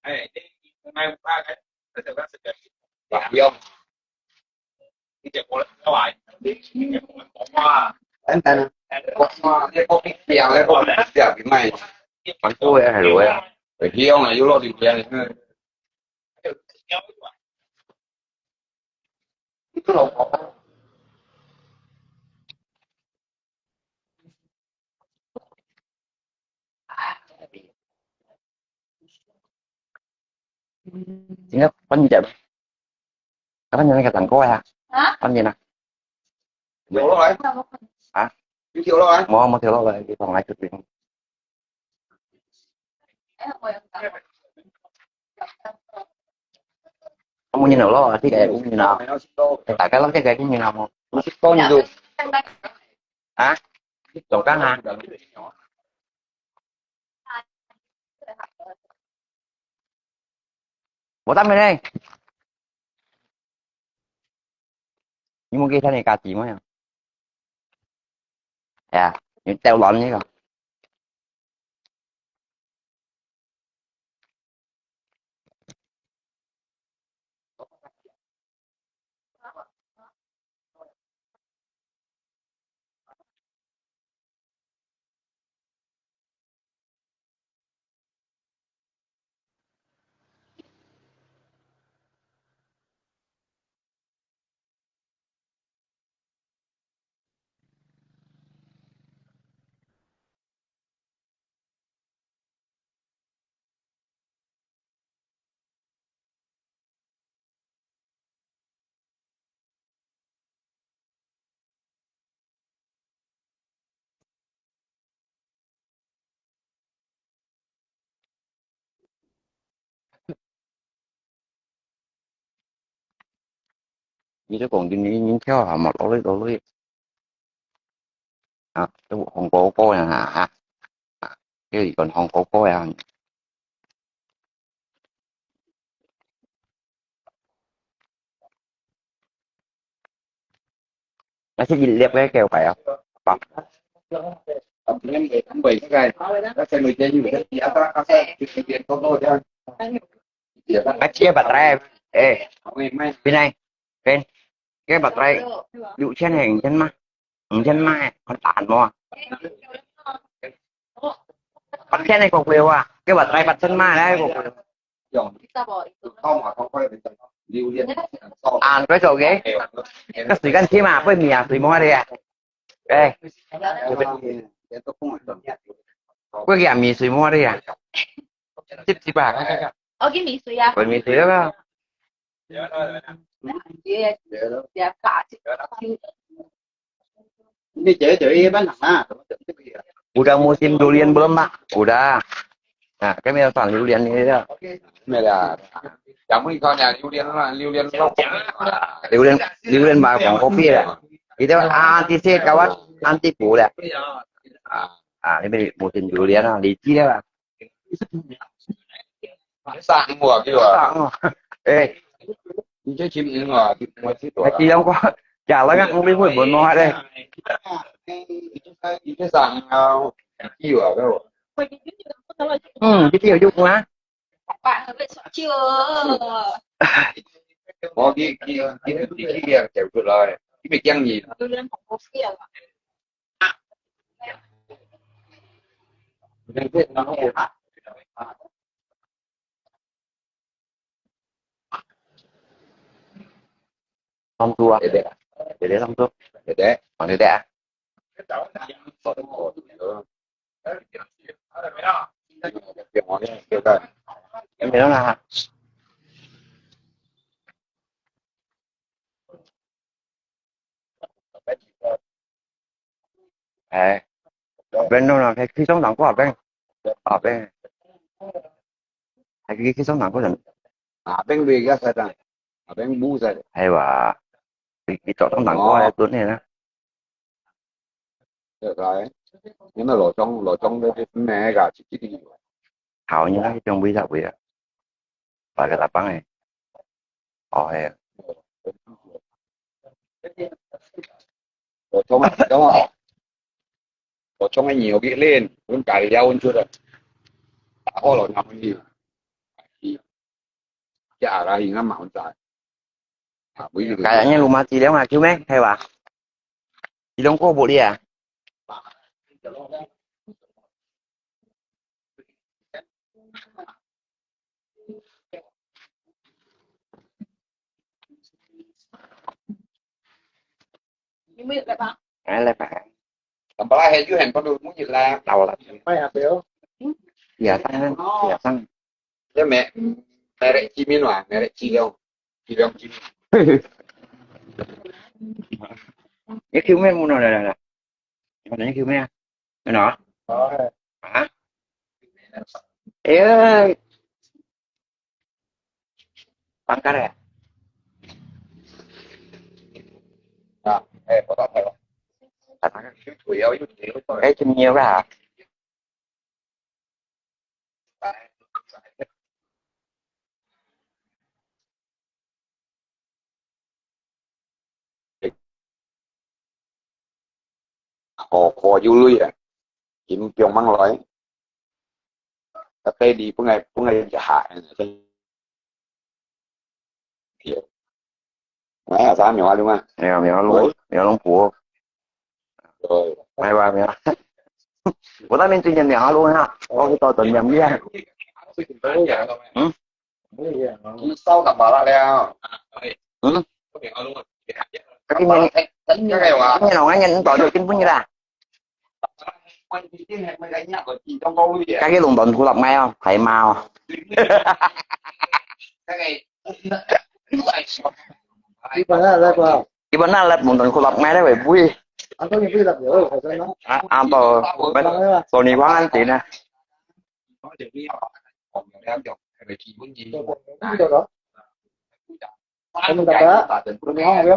哎，你買五百个，這就講是个。哇，用。 等等，我看這个比較，這个比較，你買。還過个還落个，會用啊，又落零錢。應該關一點。啊，關一點那個等過呀。啊？關一點啊。跳落來。啊？你跳落來。無，無跳落來，你放來這邊。 Kamu nyin lo, ti kaya kung nyin lo. Tagal lang kaya kung nyin mo. Masih to nyo. Ha? Dong kang ha. Botang ni. Ni mo kita ni kati mo ya. Ya, ni teo lon ni ko.你這講究，你，你跳下嘛，落去，落去。啊，都紅高高呀，哈，哈，啊，這個紅高高呀。那係一粒个九塊啊，吧？啊，這個八百，哎，邊呢？邊，這個八百，六千還五千嘛？五千嘛，還打麼？八千个個貴哇，這個八百八千嘛，來個貴。 啊，佢做个，个時間添啊，佢米啊，水摸个啊。哎，佢个米水摸个啊，接接吧，我给米水啊。佢米水啊。 Ini cewek-cewek iban nang na. Udah musim durian belum, Pak? Udah. Nah, kami datang durian ini dah. Ini dah. Yang mau ikan ya, durian lah, durian lokpok. Durian, durian bakar kopi ya. Kita anti sih, kawan, anti pula. Ah, ah, ini musim durian lah, licin ya, Pak. Sang mùa kìa. Sang mùa. Ê. Ñu chứ chim ưng à, chim mùa chứ tuổi. Chị không có, chả lấy ngắt không biết hụi bốn mùa đây. Ñu chứ sang, à, kìa kìa. Ừ, cái kiểu dục mà. Có cái, cái, cái, cái, cái, cái, cái, cái, cái, cái, cái, Thong tua, dede, dede thong tua, dede, thong dede. Em nhớ là Ê, ở bên đâu là cái khi sống thẳng của ở bên, ở bên, cái khi sống thẳng của tỉnh, ở bên về cái sai ta, ở bên bu sai, hay là cái cái chỗ sống thẳng của hai tuần này đó. Được rồi. Nhưng mà lỗ trong, lỗ trong cái cái này gà chỉ chỉ đi. Hảo như cái trong bây giờ bây giờ, và cái là băng này. Ôi, có trông, có trông anh nhiều cái lên, cũng cài dao anh chưa được. Đã có lỗi nào anh đi. Chả là hình ngắm mạo anh trai. À, ví dụ. Cái anh lùm mà chỉ đéo mà kêu mẹ, hay là? Chỉ đóng cô bộ đi à? Ai, lai phải. Tầm bala he yu hẹn bắt đầu muốn gì là đầu là. Phải hạt béo. Dạ tăng, dạ tăng. Thế mẹ, mẹ lại chi miên hả? Mẹ lại chi đâu? Chi đâu chi miên? Cái kêu mẹ mua nó là là. Cái này kêu mẹ. Cái nó. Hả? Ê ơi. Tăng cái này. À, ê, có tao phải không? Ê, chim nhiều ra hả? Kho kho yu lui à. Kim piong mang loi. Ta tê đi pung ngai pung ngai ja ha. Ngai sa miao lu ma. Miao miao lu, miao lu pu. Mai wa miao. Wa ta min tu nyan miao lu ha. Wa ku to ton miao miao. Hmm? Sau tao bảo lại leo. Hmm? Cái này, cái này nó ngai nyan to được kin pun ra. Các cái lùng đòn thu lọc ngay không? Thấy màu. Iban na lep à? Iban na lep lùng đòn thu lọc ngay đấy, vui. Ăn có những cái lặp nữa, phải sao nó? À, ăn to, bên, Sony Quang ăn tí nè. Cái mình đọc đó. Cái mình không biết.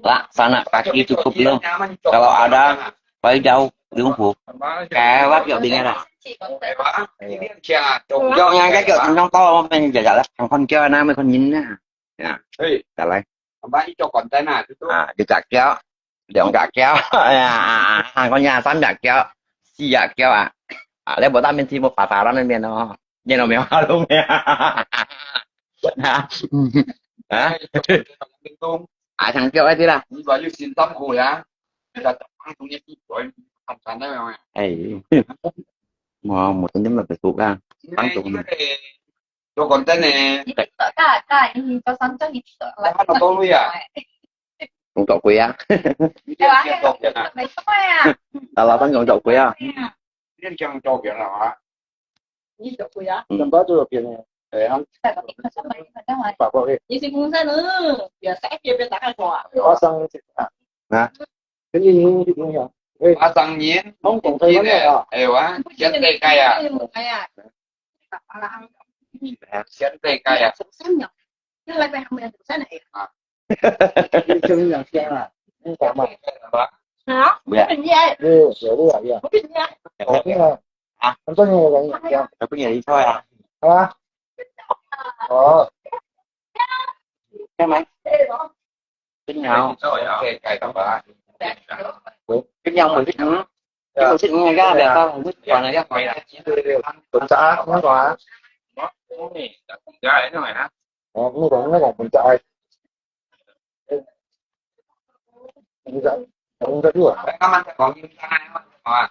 Lah, sana kaki cukup belum? Kalau ada, pai jauh, lumpuh. Kewak yuk bingit lah. Yuk yang kaki yuk tentang tau, men jaga lah, ang kon kia na, men kon yin na. Ya, tak leh. Ah, di kaki yuk. 兩隻腳，哎呀，啊，啊，啊，講呀，三隻腳，四隻腳啊。啊，你無打面子，無白白啦，那邊哦。你有沒有？哈囉咩？啊？啊，長腳那啲啦。哎，我，我真的沒有讀啊。當中。做content呢？你讀大，大，你做三張，你讀。我還沒講你啊。 工作鬼啊。你這樣做片啊？沒錯呀。啊，老闆工作鬼啊。你這樣做片了啊？你做鬼啊？嗯。怎麼做片呢？哎呀，你是工程呢？別再別別打開過啊。我上次啊。啊？跟你你你啊。哎，我上年，我講台灣的啊。哎，我，現在改啊。哎呀。現在改啊。 你聲音兩聲啊，你講嘛。啊？不要。你，小鹿啊，不要。我跟你講。啊？很多人有人講。不要，你錯呀。啊？哦。幹嘛？跟你講。跟你講，我是，嗯，跟我是，嗯，要不要？我是，嗯，要不要？滾蛋啊，滾蛋啊。哦，你講，你講，滾蛋啊。 啊，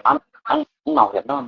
啊，你老人咯。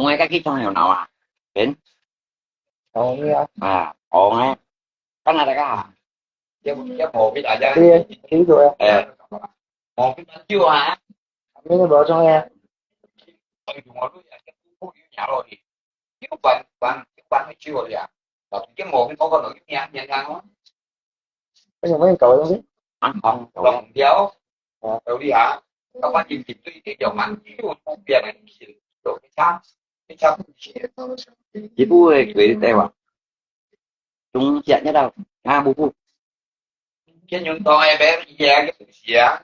我个去唱有闹啊，人，哦，你啊，啊，哦，哎，干哪个啊？也，也无去大家，对，对对，哎，无去蛮久啊。没那么重要。哎，我都也不不有鸟了的，又玩玩又玩很久了呀，老是跟我跟我可能一年年啊。为什么你搞的东西？啊，好，搞了。哦，有厉害。搞完一对一个叫蛮久不变的，有差，一差不多。一步会对对吧？中间那道啊，不不。跟运动的呗，一样个东西啊。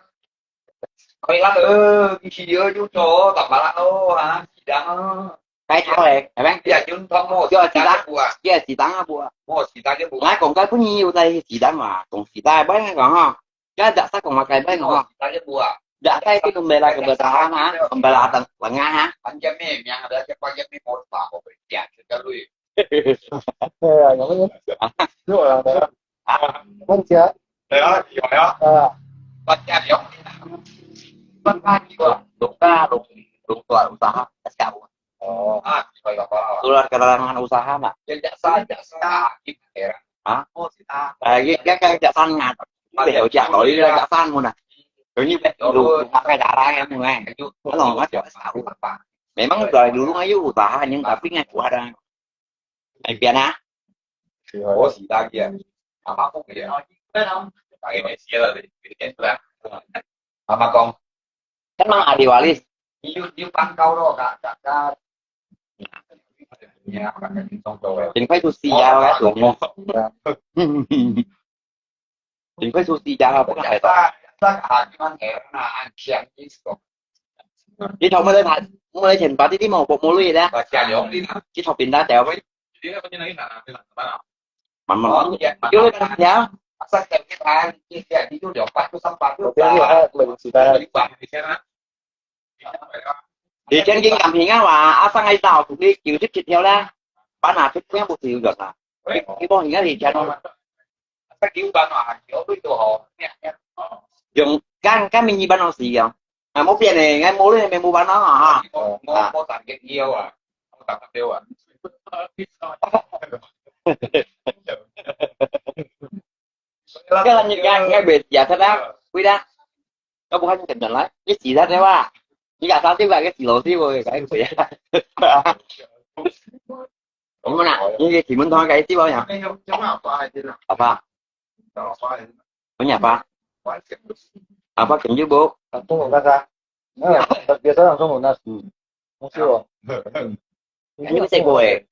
可以啦，呃，一起有就做，打麻将咯，啊，是这样咯。该套嘞，系咪？也运动哦，叫是打，是打个步啊，叫是打个步啊，我是打个步。我讲个不你有在是打嘛，讲是打，不然讲哈。 Ka dak sa kong makai bai ngo. Tadi buah. Dak sa itu kembali ke bertahan ha, kembali datang lengah ha. Panjang ni, yang ada je panjang ni mau tak kau beri dia sekali. 对啊，有没有？有啊，有啊。问题啊。对啊，有啊。啊。Panjang ni. Panjang ni. Luka, luka, luka usaha. Sekarang. Oh. Ah, kaya apa? Surat keterangan usaha nak? Ya, jaksa, jaksa. Ha? Oh, sita. Lagi kan kan jaksa ngat. Dia ucap kau dia jaksa mu nak. Ini betul. Pakai darah yang mu kan. Kalau ngat jaksa apa? Memang dari dulu ayo usaha yang tapi ngat kuat dah. Ai pian ah. Oh, sita dia. Apa aku dia? Pakai mesia lah, dia kan lah. Apa kong? Kan mang ahli waris. Iu, iu pangkau lo, kak, kak, kak. Chính phải tu sia cái đúng không? Chính phải tu sia không phải ta. Chỉ thầu mới lên thành, mới lên thành ba tí tí màu bột màu lui đó. Chỉ thầu pin đá téo với. Mà mà. Ủa, vậy mà. Chứ lên thành ya. Asa kem cái thang, cái kia đi du lịch, bắt tôi sắm bắt tôi. Cái gì hả? Mình chỉ ta. Thì trên cái ngầm thì ngã mà, asa ngay tàu cũng đi chịu tiếp tiếp theo đó. Bán là tiếp theo một triệu rồi hả? Cái, cái bao nhiêu thì cho nó. Asa kiểu bán là kiểu tôi tôi họ. Dùng cái, cái mình như bán nó gì không? À, mua tiền này, ngay mua đi, mình mua bán nó hả? Mua, mua, mua sản cái yêu à. Mua sản cái yêu à. Cái là như cái, cái việc giả thật á, quý đá. Có bukan yang kenal lah. Cái gì đó thế ba? Cái giả sao thế ba, cái gì lỗi thế ba, cái gì. Ủa nè, cái gì thì muốn thôi cái gì bao nhiêu? Apa? Apa apa? Apa kem juga bu? Aku nggak kata. Nah, biasa langsung lunas. Masih loh. Ini masih gue.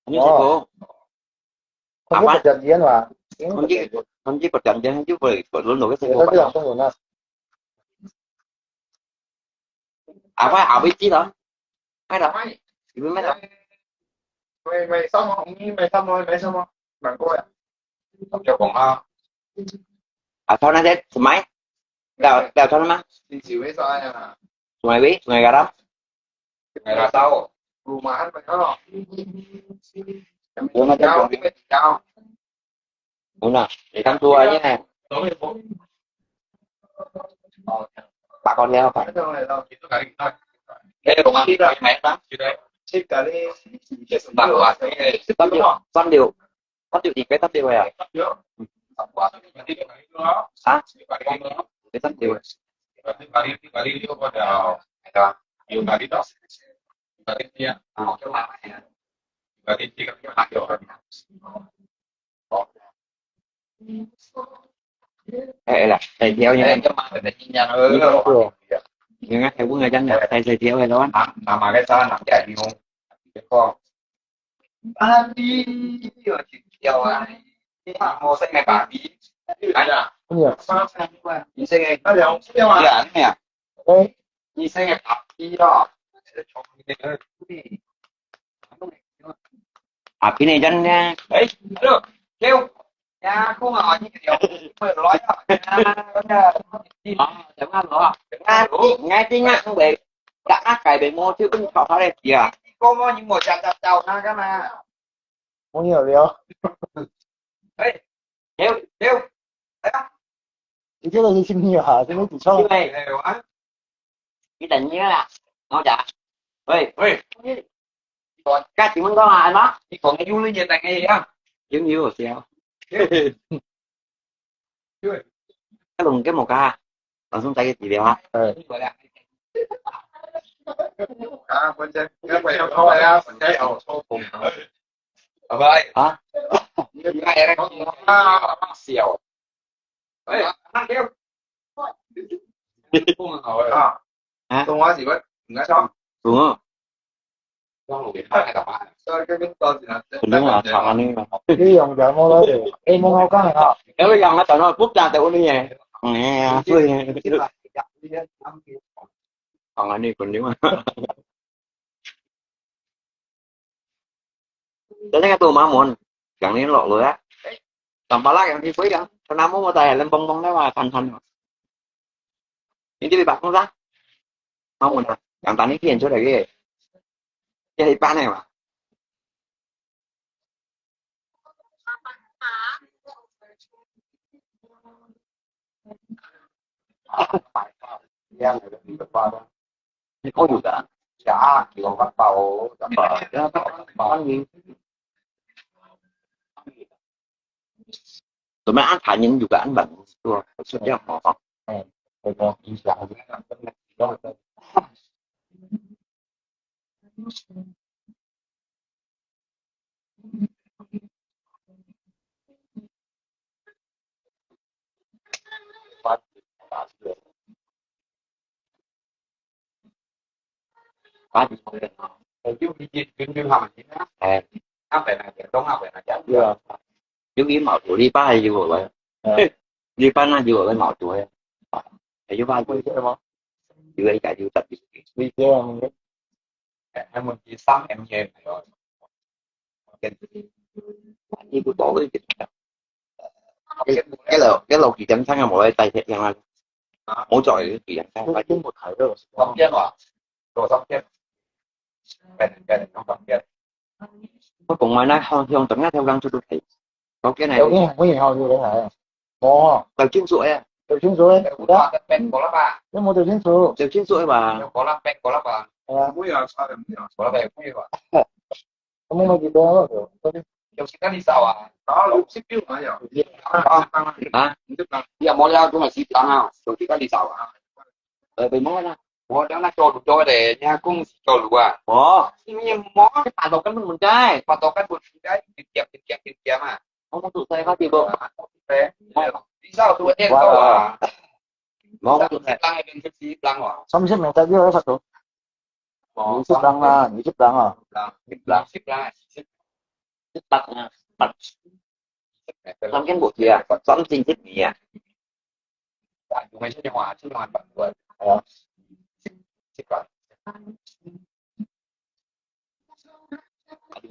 Ini masih gue. Không biết. Apa? Perjanjian lah. Ini không perjanjian. Không biết perjanjian chứ phải phải luôn rồi cái sih. Biasa langsung lunas. Apa apa sih lah? Ada. Ibu mana? Mày, mày xong không? Mày xong rồi, mày xong rồi. Bạn cô ạ. Không cho con à. À, thôi nó thế, smai. Đào, đào thôi mà. Xin chịu với sao à? Sungai Wei, Sungai Garam. Sungai Ratau. Rumah kan banyak. Rumah jauh, jauh. Ủa nè, để thăm tour nhé. Bà con nghe không phải? Cái đồ ăn này, tám triệu, tám triệu, tám triệu thì cái tám triệu à? Hả? Cái tám triệu. Ê, ê là, thầy theo như em. Như nghe thầy Quân là chăng nhỉ? Thầy, thầy theo thầy đó. Mà, mà, mà cái sao nằm chạy đi không? Cái con. Ba đi, đi rồi chị theo à. Đi mà mua xe ngày ba đi. Ai à? Không hiểu. Sao xe đi qua? Đi xe ngày. Nó không theo à? Dạ, nè. Ê. Đi xe ngày ba đi đó. À, cái này chăng nha. Ê, alo, kêu. Dạ, không hỏi gì kiểu, mời nói à. Dạ, có nhà. Ờ, chẳng ăn hả? Ngay, ngay tiếng ngắt không bị. Đã ác cày bị mua chứ cũng không phải là gì à. Có mua những mùa chặt chặt chào na cái mà. Không hiểu gì không? Ê, kêu, kêu. Ê, 你这个是新朋友啊，这边主创。对，你等一下啦，我讲。喂，喂，該請問講啊，係嗎？你講个有人也等个呀？有有有。該龍哥無加，老兄帶个資料啊。嗯。啊，本身，本身有，本身有，拜拜。啊？你看，笑。哎，那个，啊，啊？中华喜欢，你看，中华。 肯定啊，炒安尼嘛。你用个無咯，你問我講个吼。因為用个等下，不加得有你个。哎呀，所以，炒安尼肯定啊。但係都麻煩，兩年落來啊，當巴拉樣子飛啊，可能摸摸在冷崩崩个嘛，看看嘛。你這邊把風扇，麻煩啊，簡單一點出來个。 一般个嘛。你講有个？呀，有个包，包，包。做咩恁大人有个恁慢，係吧？出樣吼。嗯，我講以前。有幾毛圖，你爸還有無？嗯。你爸那有無毛圖呀？還有吧，有个，有个，有个。你不多个。 該，該老，該老幾點鐘啊，無來帶樣啊？無做幾點鐘？三點哇？做三點？三點，三點。我講嘛，那向，向等下跳上去都可以。我今日有影，有影吼，有影啊。無吼。走清楚个。走清楚个，有啊。你無走清楚。走清楚个嘛。係啊。我無乜記得啊。有時間你掃啊。啊，六十秒啊，有。啊？你也無了，總係十張啊，有時間你掃啊。呃，對，無啦。我等下做路做个，你還講是做路啊？哦。你無，你爬到根本毋知。爬到根本毋知，一點一點一點啊。我都做晒，我知無？你掃都會見到啊。無，我做晒。十張那邊就十張啊。三十米左右，差不多。 二十張啦，二十張啊。二十張，二十張，二十張啊。三千五千啊，三千一米啊。啊，用个是用啊，是用啊，啊。十張。二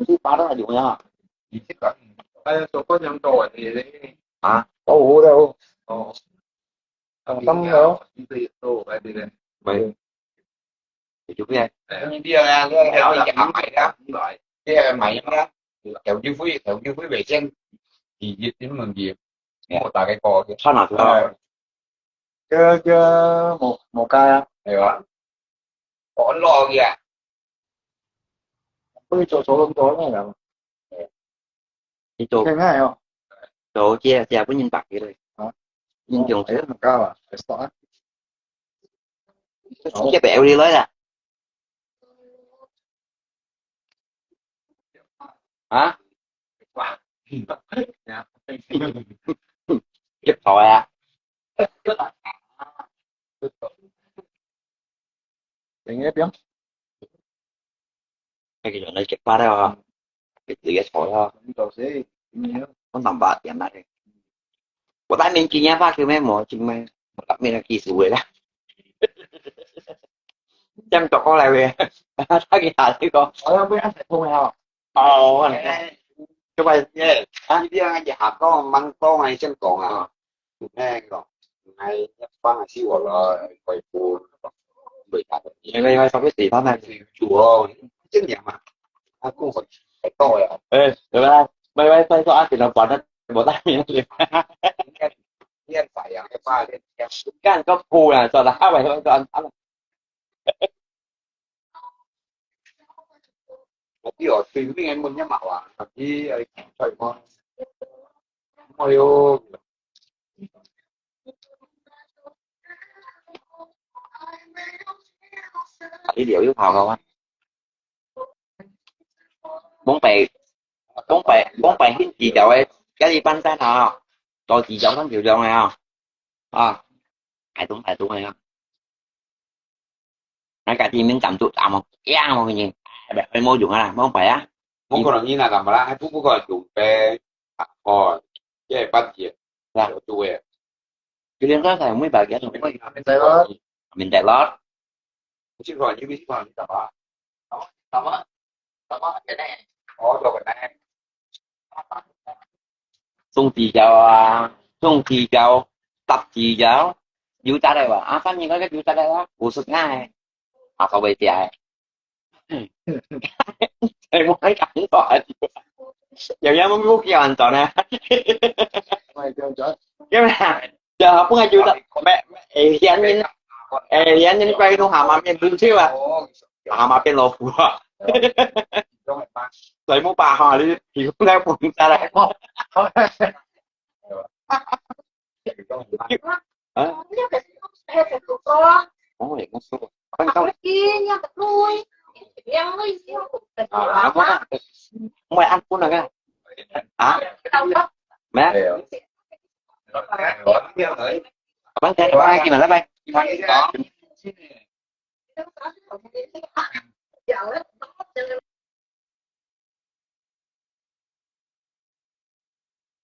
十張都還有啊。二十張。哎呀，做工人多啊，你，你。啊？哦，有的，有。哦。當，當然哦。你這也做，哎，對不對？喂。 你就變。你這樣啊，你，你，你買啊，你買啊，有機會，有機會袂先，你，你，你問佢，我大概講，看下佢。哎，這，這，無，無該啊。係啊。我落去啊。可以做，做，做，做，做。 你做，現在哦。做這，這本人白个咧。啊？英雄哎，很高啊，還是啊？這白有你來啊？啊？一跑啊！等一下，不要。 該个人來食飯了啊，佢自己坐了。我南巴點來的。我在面前也發球咩，無進咩，我打面的技術的啦。這樣走過來喂，他給打這个。好像被按彩控了。哦，我看。哎，就把，哎，啊，你這樣一下講，慢講啊，先講啊。啊。 哎，講，哎，一般係我了，我也不，不會打的。因為，因為特別地方呢，主要正經嘛，啊，講很，很多呀。哎，對吧？喂，喂，再說啊，給他管他，我大名字。練，練法呀，練法，練，練。幹个鋪啦，算了，啊，喂，喂，算了。我知哦，對面个門一毛啊，但是，哎，菜嘛，哎喲，你聊又跑个啊？往北，往北，往北去治療个，家己半山啊，到治療上就用个啊，啊，排隊排队个啊。 那家己面站住，啊，無，呀，無，你，哎，無用啊，無牌啊。無可能你那幹嘛啦？還不，不可能用呗。啊，哦，這八折，是啊。有對个。有點早才每擺幾多？明白咯。明白咯。不是說你，不是說你幹嘛？幹嘛？幹嘛？現在？哦，做个呢。 送治療啊，送治療，搭治療，有得个哇，啊，反正該个有得个啊，五十塊，啊，都會食个。哎，我還感覺，有人問我叫安怎呢？因為啊，就本來有得，咩，會顯人，會顯人怪到蛤蟆面，不是啊，蛤蟆變老虎啊。 水母吧哈，你提供个本身來。啊？哦，也不錯。剛剛啊，我，我按過那個啊，咩？拜拜，拜拜。